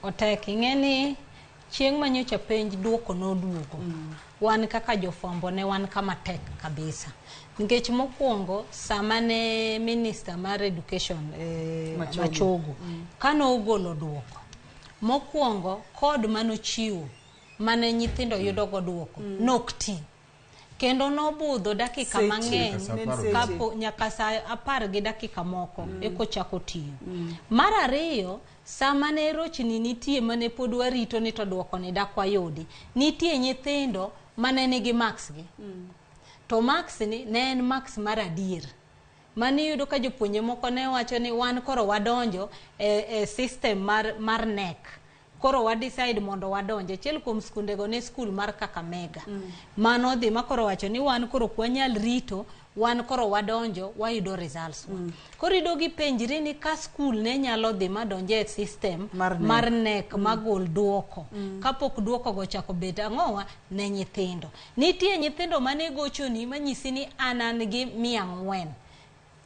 Otek. Ing'e ni chieng' ma nyocha penj duoko noduogo. Wan kaka jofwambo ne wan kama tek kabisa. Nikech mokwongo sama ne minister mar education Machogu kano ogolo duoko, mokwongo kod manochiwo mane nyithindo yudo go duoko nok ti. Kendo nobudho dakika mang'eny kapo nyaka saa 10 gi dakika moko eko chako tiyo. Mar ariyo, sama ne rochni nitie mane pod warito ni to duoko ni dak wayudi, nitie nyithindo mane nigi marks gi. To marks ni ne en marks mar adier. Mani iyudo ka jopuonje moko ne wacho ni wan koro wadonjo e system mar KNEC. Koro wa decide mondo wadonj. Achiel kuom skundego ne skul mar Kakamega. Mano dhi ma koro wacho ni wan koro ok wanyal rito, wan koro wadonjo wayudo results wa. Koro iyudo gipenjri ni ka skul ne nyalo dhi madonje e system mar KNEC magol duoko. Kapok duoko go ochako bet ang'owa ne nyithindo. Nitie nyithindo mane gochoni manyisi ni an gi 400.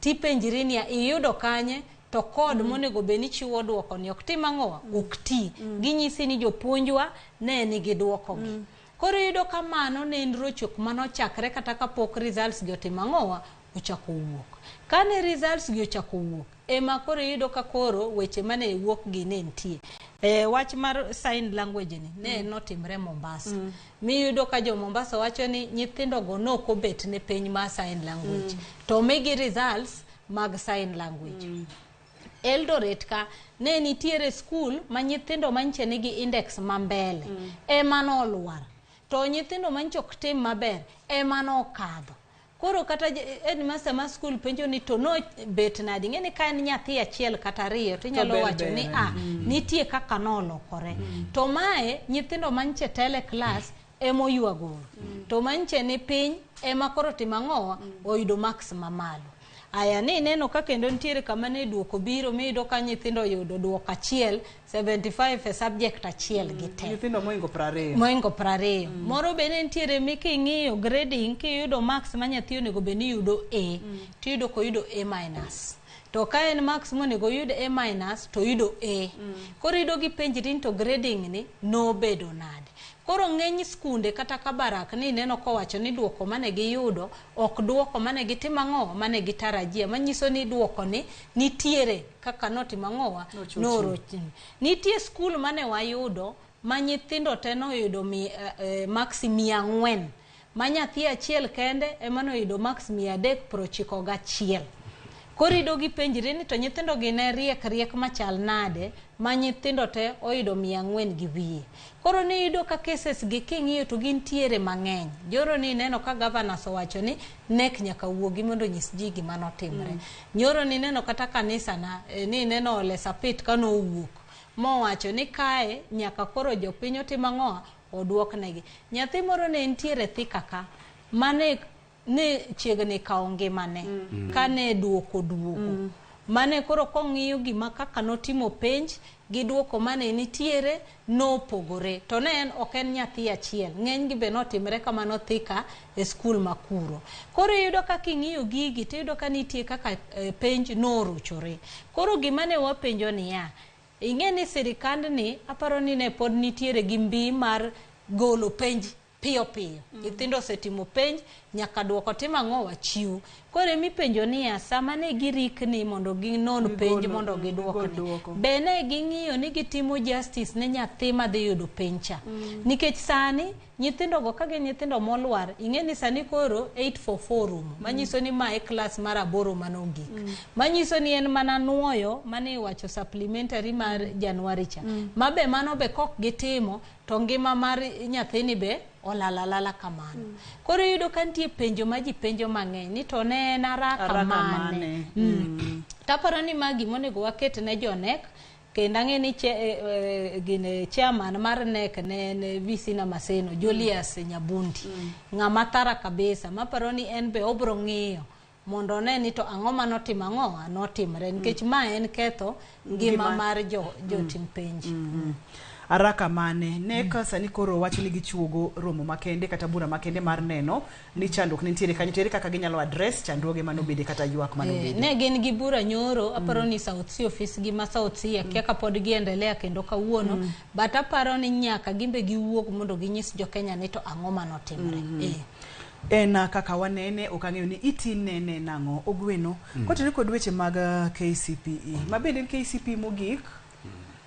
Tipenjri ni iyudo kanye to kod monego bed ni chiwo duoko ni ok tim ang'owa ok ti. Ginyisi ni jopuonjwa ne nigi duoko gi. Koro iyudo ka mano ne en rochruok manochakre kata kapok results gi otimo ang'owa ochako wuok. Kane results gi ochako wuok, ema koro iyudo ka koro weche mane wuok gi ne nitie. Wach mar sign language ni ne notimre Mombasa. Miyudo ka jo Mombasa wacho ni nyithindo go nokobet ne penj mar sign language. To migi results mag sign language. Eldoret ka ne nitiere skul ma nyithindo manyiche nigi index ma mbele ema nolwar, to nyithindo manyiche ok tim maber ema nokadho. Koro kata headmaster ma skul penjo ni to no bet nadi, ing'e ni ka en nyathi achiel kata ariyo to inyalo ber wacho ni ber. A nitie kaka nolokore. To mae nyithindo manyiche tele class emoywagoro, to manyiche ni piny ema koro timo ang'owa oyudo marks mamalo. Aya ni ineno ka kendo nitiere kama ne duoko biro miyudo ka nyithindo oyudo duoko achiel 75 e subject achiel gi te. Nyithindo moingo 20. Moingo 20. Moro be ne nitiere mi king'iyo grading kiyudo marks ma nyathi onego bed ni yudo A, tiyudo koyudo A minus. To ka en marks monego oyud A minus to oyudo A. Koro iyudo gipenjri ni to grading ni nobedo nade. Koro ng'eny skunde kata Kabarak ni ineno kowacho ni duoko mane giyudo ok duoko mane gitimo ang'o mane gitarajia, manyiso ni duoko ni nitiere kaka notimo ang'owa Nochochni. norochni. Nitie skul mane wayudo ma nyithindo te noyudo marks 400, ma nyathi achiel kende ema noyudo marks 391. Koro iyudo gipenjre ni to nyithindo gi ne riek riek machal nade ma nyithindo te oyudo 400 gi wiye. Koro niyudo ka cases gi king'iyo to gintiere mang'eny. Joro ni ineno ka governors owacho ni NEC nyaka wuogi mondo onyis ji gima notimre. Nyoro ni ineno kata kanisa na ni ineno Ole Sapit kanowuok mowacho ni kae nyaka koro jopiny otim ang'o oduoknegi. Nyathi moro ne nitiere Thika ka mane ne chiegni kawo ngimane kane duoko duogo. Mane koro kong'iyo gima kaka notimo penj gi duoko mane nitiere nopogore. To ne en ok en nyathi achiel, ng'eny gi be notimre kamano Thika e skul makuro. Koro iyudo ka king'iyo gigi tiyudo ka nitie kaka penj noruchore. Koro gima ne wapenjo niya, ing'e ni sirikandni aparo ni ne pod nitiere gi mbi mar golo penj piyo piyo. Nyithindo osetimo penj, nyaka duoko tim ang'o wachiw. Koro emipenjo niya, sama ne girikni mondo ginon penj mondo giduokni, be ne ging'iyo ni gitimo justice ne nyathi madhi yudo penj cha? Nikech sani nyithindo go ka gin nyithindo molwar, ing'e ni sani koro 844 rumo, manyiso ni mae klas mar 8 manogik. Manyiso ni en mana nuoyo mane iwacho supplementary mar Januari cha. Ma be mano be kok gitimo to ngima mar nyathini be olalalala kamano. Koro iyudo ka nitie penjo ma ji penjo mang'eny ni to ne en araka mane. Taparo ni ma gima onego waket ne jo NEC, kendo ang'e ni gine chairman mar NEC ne en VC Namaseno, Julius Nyabundi. Ng'ama thara kabisa, maparo ni en be obro ng'iyo mondo one ni to ang'o manotimo ang'o notimre, nikech ma en ketho ngima mar jotim penj. Araka mane NEC sani koro wacho ni gichuogo romo makende kata bura makende mar neno ni chandruok nitiere kanyo, tere kaka ginyalo address chandruoge manobede kata ywak manobede. Ne gin gi bura nyoro, aparo ni South Sea office gi ma South Sea akia ka pod giendelea kendo kawuono, but aparo ni nyaka gimbe giwuog mondo ginyis jo Kenya ni to ang'o manotimre. En kaka wanene ok ang'eyo ni iti nene nang'o Ogweno kotenore kod weche mag KCPE ma bende en KCPE mogik.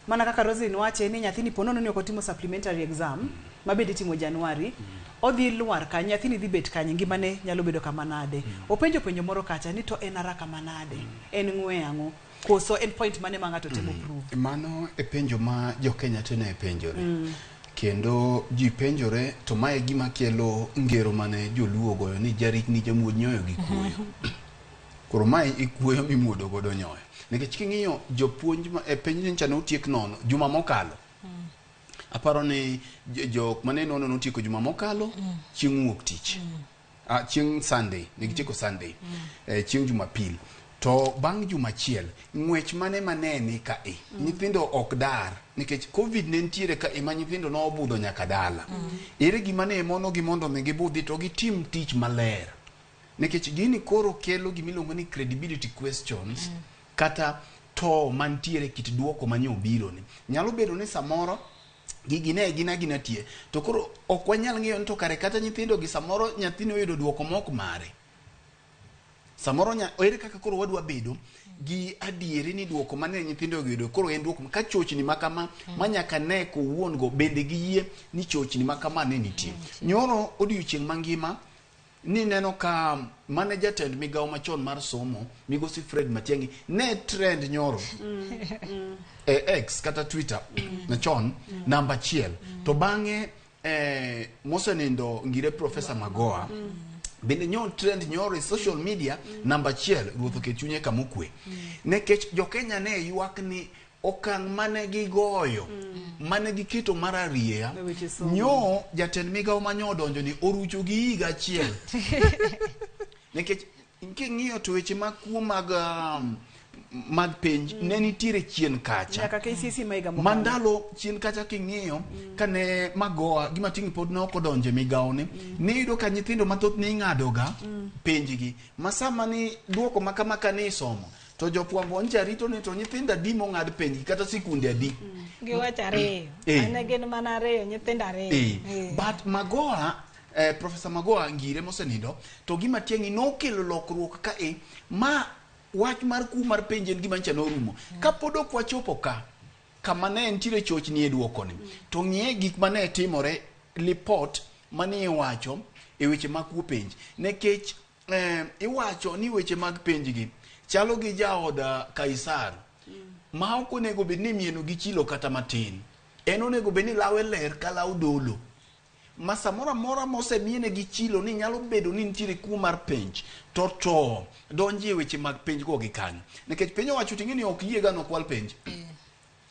Mana kaka Roslyn wache ni nyathini po nono ni ok otimo supplementary exam ma bende itimo Januari, odhi lwar kanyo, nyathini dhi bet kanye, ngimane nyalo bedo kama nade. Openjo penjo moro kacha ni to en araka manade, en ng'we ang'o, koso en point mane ma ng'ato temo prove. Mano e penjo ma jo Kenya te ne penjore. Kendo ji penjore to mae gima kelo ngero mane joluo ogoyo ni jarikni jamuod nyoyo gi kuoyo. Koro mae e kuoyo mimuodo godo nyoyo. Nikech king'iyo jopuonj ma e penj nyocha notiek nono juma mokalo. Aparo ni jok mane nono notieko juma mokalo chieng' wuok tich. Chieng' Sunday, ne gitieko Sunday. Chieng' Jumapil. To bang' juma achiel, ng'wech mane manene ka e. Nyithindo ok dar nikech Covid ne nitiere ka e ma nyithindo nobudho nyaka dala. Ere gima ne mono gi mondo mi gibudhi to gitim tich maler. Nikech gini koro kelo gimiluongo ni credibility questions kata to mantiere kit duoko manye obiro ni. Nyalo bedo ni samoro gigi ne gin agina tie to koro ok wanyal ng'eyo ni to kare kata nyithindo gi samoro nyathini oyudo duoko mok mare. Samoro nya ere kaka koro wadwa bedo gi adieri ni duoko mane nyithindo oyudo koro en duoko ka chochni ma kama ma nyaka ne kowuon go bende giyie ni chochni ma kama ne nitie. Nyoro odiochieng' mangima ni neno ka mane jatend migawo machon mar somo migosi Fred Matiang'i ne trend nyoro e X kata Twitter machon namba achiel to bang'e mosenindo ngire Professor Magoha bende nyo trend nyoro e social media namba achiel. Ruoth oket chunye kamokwe nikech jokenya ne ywak ni okang' mane gigoyo mane giketo mar arieya E weche somo. Nyo jatend migawo manyo odonjo ni orucho gi higa achiel nikech king'iyo to weche mag kuo mag penj ne nitiere chien kacha Nyaka KCSE ma higa mokalo. mandalo chien kacha. King'iyo kane Magoha gi Matiang'i pod ne ok odonjo e migawo ni niyudo ka nyithindo mathoth ne ing'adoga penjgi ma sama ni duoko ma kama ka ni isomo to jofwambo ncha rito ni to nyithindo adi mong'ad penjgi kata sikunde adi. Giwacho ariyo. Ane gin mana ariyo, nyithindo ariyo. But Magoha, Professor Magoha ngire mosenindo to gi Matiang'i nokelo lokruok ka e ma wach mar kuo mar penj en gima ncha norumo kapod ok wachopo ka kama ne nitiere chochni e duokoni to ng'iye gik mane timore lipot mane iwacho e weche mag kuo penj nikech iwacho ni weche mag penj gi chalo gi jaod Kaisar ma ok onego bed ni mieno gi chilo kata matin. En onego bed ni lawe ler ka law dolo ma samoro amora mosemiene gi chilo ni nyalo bedo ni nitiere kuo mar penj to donji e weche mag penj go gi kanyo nikech piny owacho ting'e ni ok yie ga nokwal penj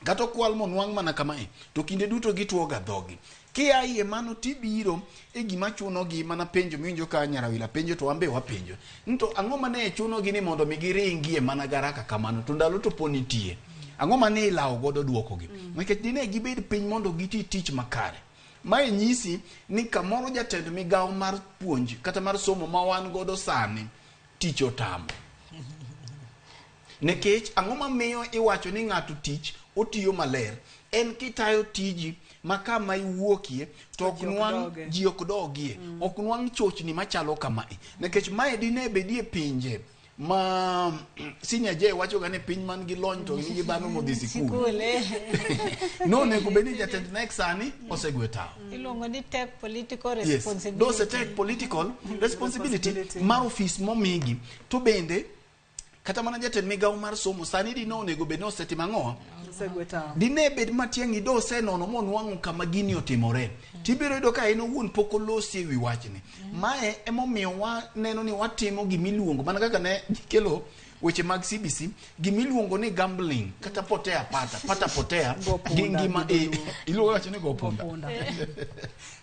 kata okwal monwang' mana kamae to kinde duto gituo ga dhogi kia iye mano tibiro e gima chunogi mana penjo miwinjo ka Nyarawila penjo to wan be wapenjo ni to ang'o mane chunogi ni mondo mi giringie mana garaka kamano to ndalo to po nitie ang'o mane ilawo godo duokogi nikech dine gibed piny mondo giti tich makare. Mae nyisi ni kamoro jatend migawo mar puonj kata mar somo ma wan godo sani tich otamo nikech ang'o mamiyo iwacho ni ng'ato tich otiyo maler en kitayo tiji ma kama iwuokie to ok Ji ok nwang' doge. ji ok dogie ok nwang' chochni machalo kamae nikech mae dine bedie pinje ma Senior J wacho ga ni piny man gi lony to nigi dhano modhi sikul Sikul, eh. nonego bed ni jatend NEC sani osegwe tawo. Iluongo ni take political Yes, responsibility. dose take political responsibility mar ofis momigi to bende kata mana jatend migawo mar somo sani dine onego bed ni osetimo ang'o. Osegwe tawo. Dine bed Matiang'i do osenono monwang'o kama gini otimore tibiro yudo ka en owuon pok olosi e wi wachni. Mae emomiyo waneno ni watimo gimiluongo mana kaka ne gikelo weche mag CBC gimiluongo ni gambling kata potea pata pata potea Go gi punda, ngima gi dholuo. iluongo wacho ni go punda Punda.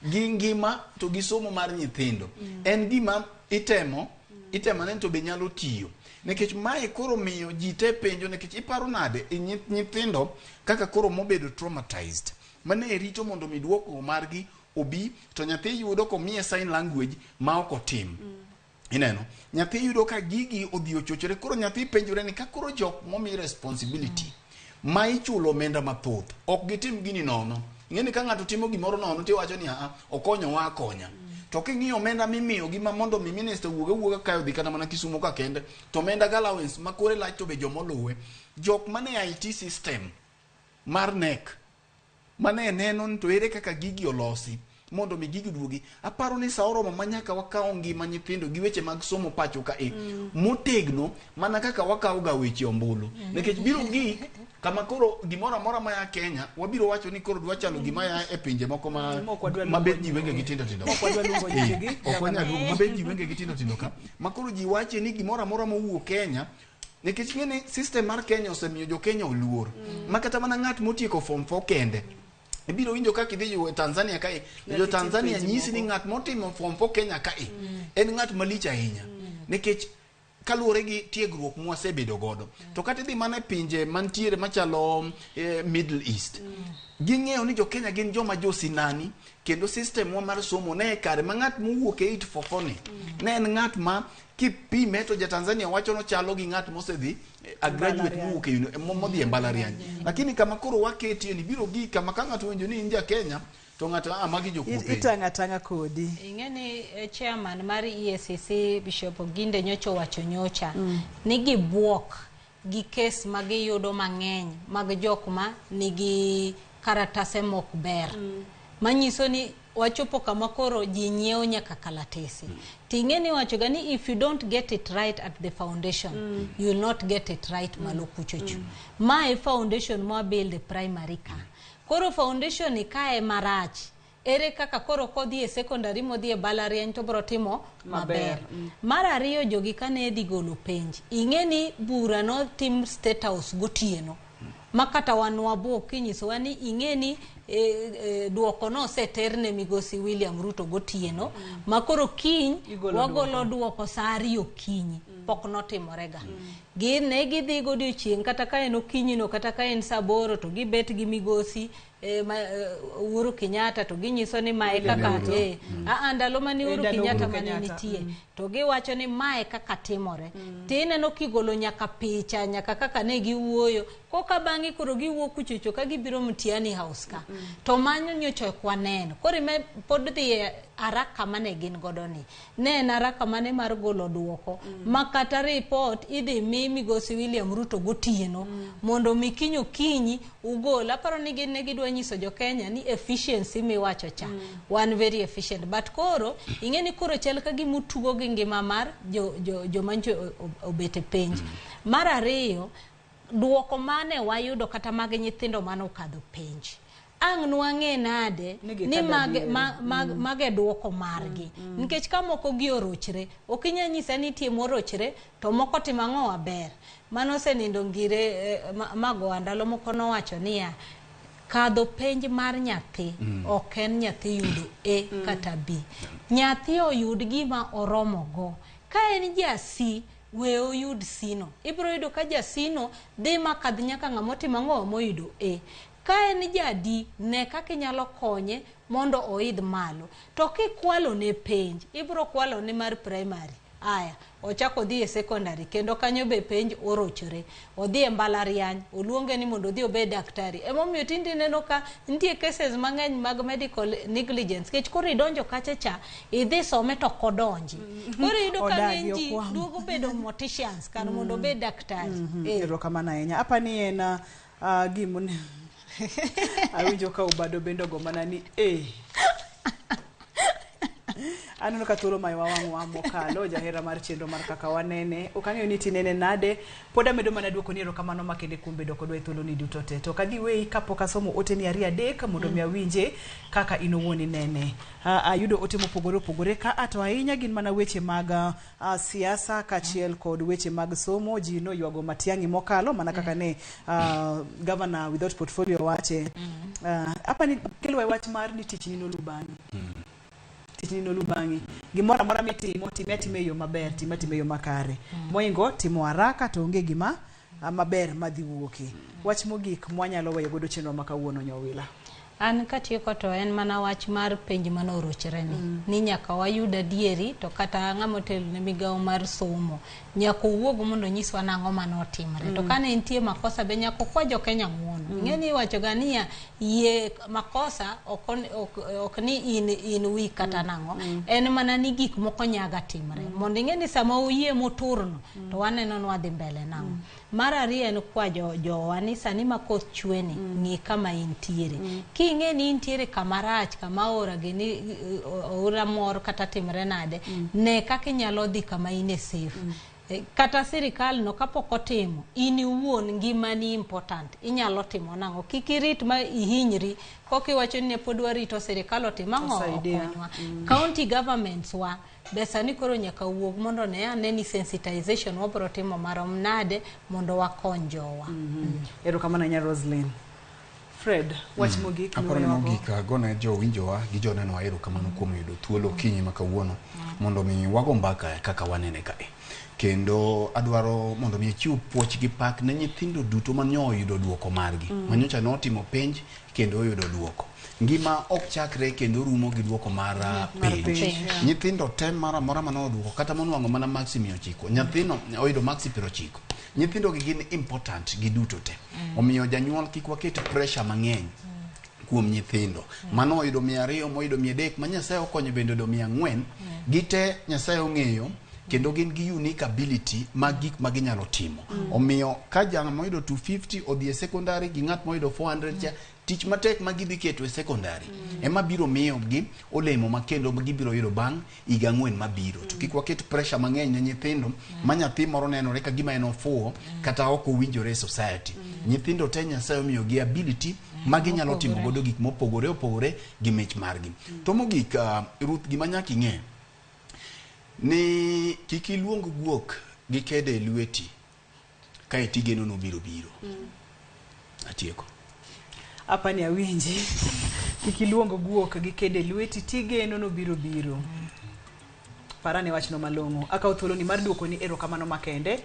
gi ngima to gi somo mar nyithindo en gima itemo neno to be nyalo tiyo nikech mae koro miyo ji te penjo nikech iparo nade e nyithindo kaka koro mobedo traumatized mane rito mondo mi duoko margi obi to nyathi yudo komiye sign language ma ok otim. Ineno nyathi yudo ka gigi odhi ochochore koro nyathi penjore ni ka koro jok momi responsibility ma ichulo omenda mathoth ok gitim gini nono. Ing'e ni ka ng'ato timo gimoro nono tiwacho ni aa okonyowa akonya to king'iyo omenda mimiyogi ma mondo mi minister wuog awuoga kae odhi kata mana Kisumu ka kende to omenda gi allowance ma kore lach to be jomoluwe jok mane IT system mar NEC mane neno ni to ere kaka gigi olosi mondo mi gigi duogi. Aparo ni sa oromo ma nyaka wakaw ngima nyithindo gi weche mag somo pacho ka e motegno mana kaka wakawo ga weche ombulu nikech biro gik kama koro gimoro amora maya Kenya wabiro wacho ni koro dwa chalo gima ya e pinje moko ma Mok wadwa ma bet luongo ji wenge gi tindo tindo. Mok wadwa luongo nyingegi. Ok wanyal luongo ma bet ji wenge gi tindo tindo ka ma koro ji wache ni gimoro amora mowuok Kenya nikech ing'e ni system mar Kenya osemiyo jo Kenya oluor ma kata mana ng'at motieko form 4 kende ibiro winjo kaka idhi e Tanzania kae to jo Tanzania nyisi ni ng'at motimo form 4 Kenya kae en ng'at malich ahinya nikech kaluwore gi tiegruok mwasebedo godo to kata idhi mana e pinje mantiere machalo Middle East ging'eyo ni jo Kenya gin joma josinani kendo system wa mar somo ne kare ma ng'at mowuok e 844 ni ne en ng'at ma kipime to ja Tanzania wacho nochalo gi ng'at mosedhi a graduate mowuok e modhi e mbalariany. Lakini kama koro waketie ni biro gik kama ka ng'ato winjo ni in ja Kenya To ng'ato ah magi jokuo penj. Itang'a tang'a kodi. Ing'e ni chairman mar EACC Bishop Oginde nyocha owacho nyocha ni gibuok gi kes ma giyudo mang'eny mag jok ma nigi karatase mok ber. Manyiso ni wachopo kama koro ji nyiewo nyaka kalatese. Ting'e ni wacho ga ni if you don't get it right at the foundation, you will not get it right malo kuchocho. Ma e foundation mwa build e primary ka. Koro foundation ni kae marach, ere kaka koro kodhi e secondary modhi e mbalariany to bro timo maber. Mar ariyo, jogi kane dhi golo penj, ing'e ni bura notim State House gotieno ma kata wan wabuok kinyisowa ni ing'e ni duoko noseter ne migosi William Ruto gotieno ma koro kiny Igolo wagolo duoko saa 2 okinyi. Pok notimorega. Gin ne gidhi godiochieng', kata ka en okinyi no, kata ka en saa 8, to gibet gi migosi Uhuru Kenyatta, to ginyiso ni mae William kaka Ruto. Ndalo mane Uhuru Ndalo Kenyatta Uhuru mane Kenyatta. nitie, to giwacho ni mae kaka timore. Tineno kigolo nyaka picha, nyaka kaka ne giwuoyo koka bang'e koro giwuok kuchocho ka gibiro Mtiani House ka. To mano nyocha ok waneno. Koro ime pod dhi e haraka mane gin godo ni ne en haraka mane mar golo duoko ma kata report idhi mi migosi William Ruto gotieno mondo mi kiny okinyi ugol. Aparo ni gin ne gidwa nyiso jo Kenya ni efficiency miwacho cha, wan very efficient, but koro ing'e ni koro chal ka gima utugo gi ngima mar jo joma nyocha obet e penj. Mar ariyo, duoko mane wayudo kata mag nyithindo mane okadho penj, ang' nwang'e nade Ni ni gikadho mage, adieri. mage duoko margi, nikech ka moko gi orochre, ok inyal nyisa ni nitie morochre to moko timo ang'o maber. Mano osenindo ngire Magoha ndalo moko nowacho niya, kadho penj mar nyathi ok en nyathi yudo A kata B. Nyathi oyud gima oromogo. Ka en ja C, we oyud C no. Ibiro yudo ka ja C no dhi makadh nyaka ng'ama otimo ang'o moyudo A. Ka en ja D, ne kaka inyalo konye mondo oidh malo. To kikwalo ne penj, ibiro kwalo ne mar primary. Aya, ochako odhi e secondary, kendo kanyo be penj orochore. Odhi e mbalariany, oluonge ni mondo odhi obed daktari. Emomiyo tinde ineno ka nitie cases mang'eny mag medical negligence, nikech koro idonjo kacha cha, idhi some to ok odonji. Koro iyudo ka Odagi, ng'eny ji okwamo. duogo bedo morticians kar mondo obed daktari. Erokamano ahinya. Apa ni en gimone awinjo ka Obado bende ogo mana ni eh. Aneno ka thuolo mayowa wang'wa mokalo, jahera mar chenro mar Kaka Wanene. Ok ang'eyo ni tinene nade, pod amedo mana duoko ni erokamano makende kuom bedo kodwa e thuolo ni duto te. To ok adhi weyi kapok asomo oteni ariyo adek mondo mi awinje kaka in owuon inene. Ayudo ote mopogore opogore ka to ahinya gin mana weche mag siasa kaachiel kod weche mag somo. Ji noywago Matiang'i mokalo mana kaka ne governor without portfolio wache. Apani kelwa e wach mar ni tich ni nolu bang'i. Tich ni nolu bang'i. Gimoro amora mitimo, time atima e yo maber, time atima e yo makare. Moingo timo haraka to onge gima maber madhi wuoke. Wach mogik mwanyalo weyo godo chenro ma kawuono, Nyawila. An katieko to en mana wach mar penj manorochre ni, ni nyaka wayud adieri, to kata ng'ama otelo ne migawo mar somo nyaka owuog mondo onyiswa nang'o manotimre. To kane nitie makosa be nyaka okwa jo Kenya ng'uono. Ing'e ni iwacho ga niya, yie makosa ok ni in weak kata nang'o, en mana ni gik moko nyaga timre. Mondo ing'e ni sama oyie moturno to waneno ni wadhi mbele nang'o. Mar ariyo en kwa jowa ni sani ma koth chwe ni, ng'i kama intiere. King'e ni intiere kama rach, kama aora gini, aora mor kata timre nade, ne kaka inyalo dhi kama in e safe. Kata sirikal no kapok otimo, in iwuon ngimani important, inyalo timo nang'o? Kik irit ma ihinyri koka iwacho ni pod warito sirikal otim ang'o, Osaidia. okonywa. County governments wa be sani koro nyaka wuog mondo ne ane ni sensitization wabro timo marom nade mondo wakony jowa. Erokamano ahinya, Roslyn. Fred, wach mogik Aparo ni miweyowago? mogik agone jowinjowa gi jonenowa erokamano kuom yudo thuolo okinyi ma kawuono mondo mi wago mbaka kaka wanene kae. Kendo adwaro mondo mi achiw puoch gi pak ne nyithindo duto manyo oyudo duoko margi. Manyocha notimo penj kendo oyudo duoko. Ngima ok chakre kendo rumo gi duoko mar Mar penj. penj, yeah. Nyithindo te moro amora mane oduoko kata monwang'o mana maksi 900, nyathino oyudo maksi 90. Nyithindo gi gin important giduto te. Omiyo janyuol kik waket pressure mang'eny kuom nyithindo mano oyudo 200, moyudo 300, ma Nyasaye okonyo bende oyudo 400, gite Nyasaye ong'eyo kendo gin gi unique ability mag gik ma ginyalo timo. Omiyo ka jang moyudo 250 odhi e secondary gi ng'at moyudo 400 cha, tich matek ma gidhi keto e secondary ema biro miyo gi olemo ma kendo gibiro yudo bang' higa 4 mabiro. To kik waket pressure mang'eny ne nyithindo ma nyathi moro nenore ka gima en ofuwo kata ok owinjore e society. Nyithindo te Nyasaye omiyo gi ability ma ginyalo timo Mopogore. godo gik mopogore opogore gi mich margi. To mogik, Ruth, gima nyaka ing'e ni kik iluong guok gi kede e lweti kaeto igeno nobiro biro. Atieko. Apani awinji. Kik iluong guok gi kede lweti tigeno nobiro biro. Parane wachno malong'o. Akawo thuoloni mar duokoni erokamano makende.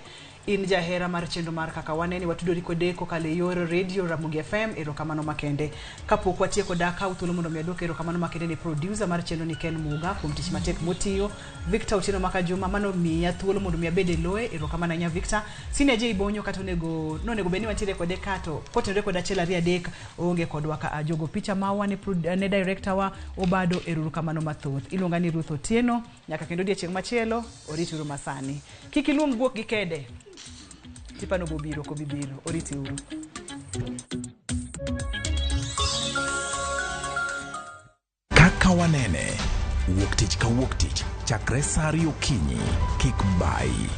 In jahera mar chenro mar Kaka Wanene, watudori kode kokalo e yor radio Ramogi FM, erokamano makende. Kapok watieko da akaw thuolo mondo mi aduok erokamano makende ne producer mar chenro ni Ken Muga kuom tich matek motiyo. Victor Otieno Makajuma mano miya thuolo mondo mi abed e loye, erokamano ahinya Victor. Sine J Bonyo kata onego nonego bed ni wantiere kode ka to kotenore kod 1 2 3 oonge kodwa ka. Jogo picha mawa ne, ne director wa Obado, erokamano mathoth. Iluonga ni Ruth Otieno, nyaka kendo odiechieng' machielo, orituru masani. Kik iluong guok gi kede. Tipano bobiro kobibiro, oritiuru. Kaka Wanene, wuok tich ka wuok tich, chakre saa 2 okinyi, kik bayi.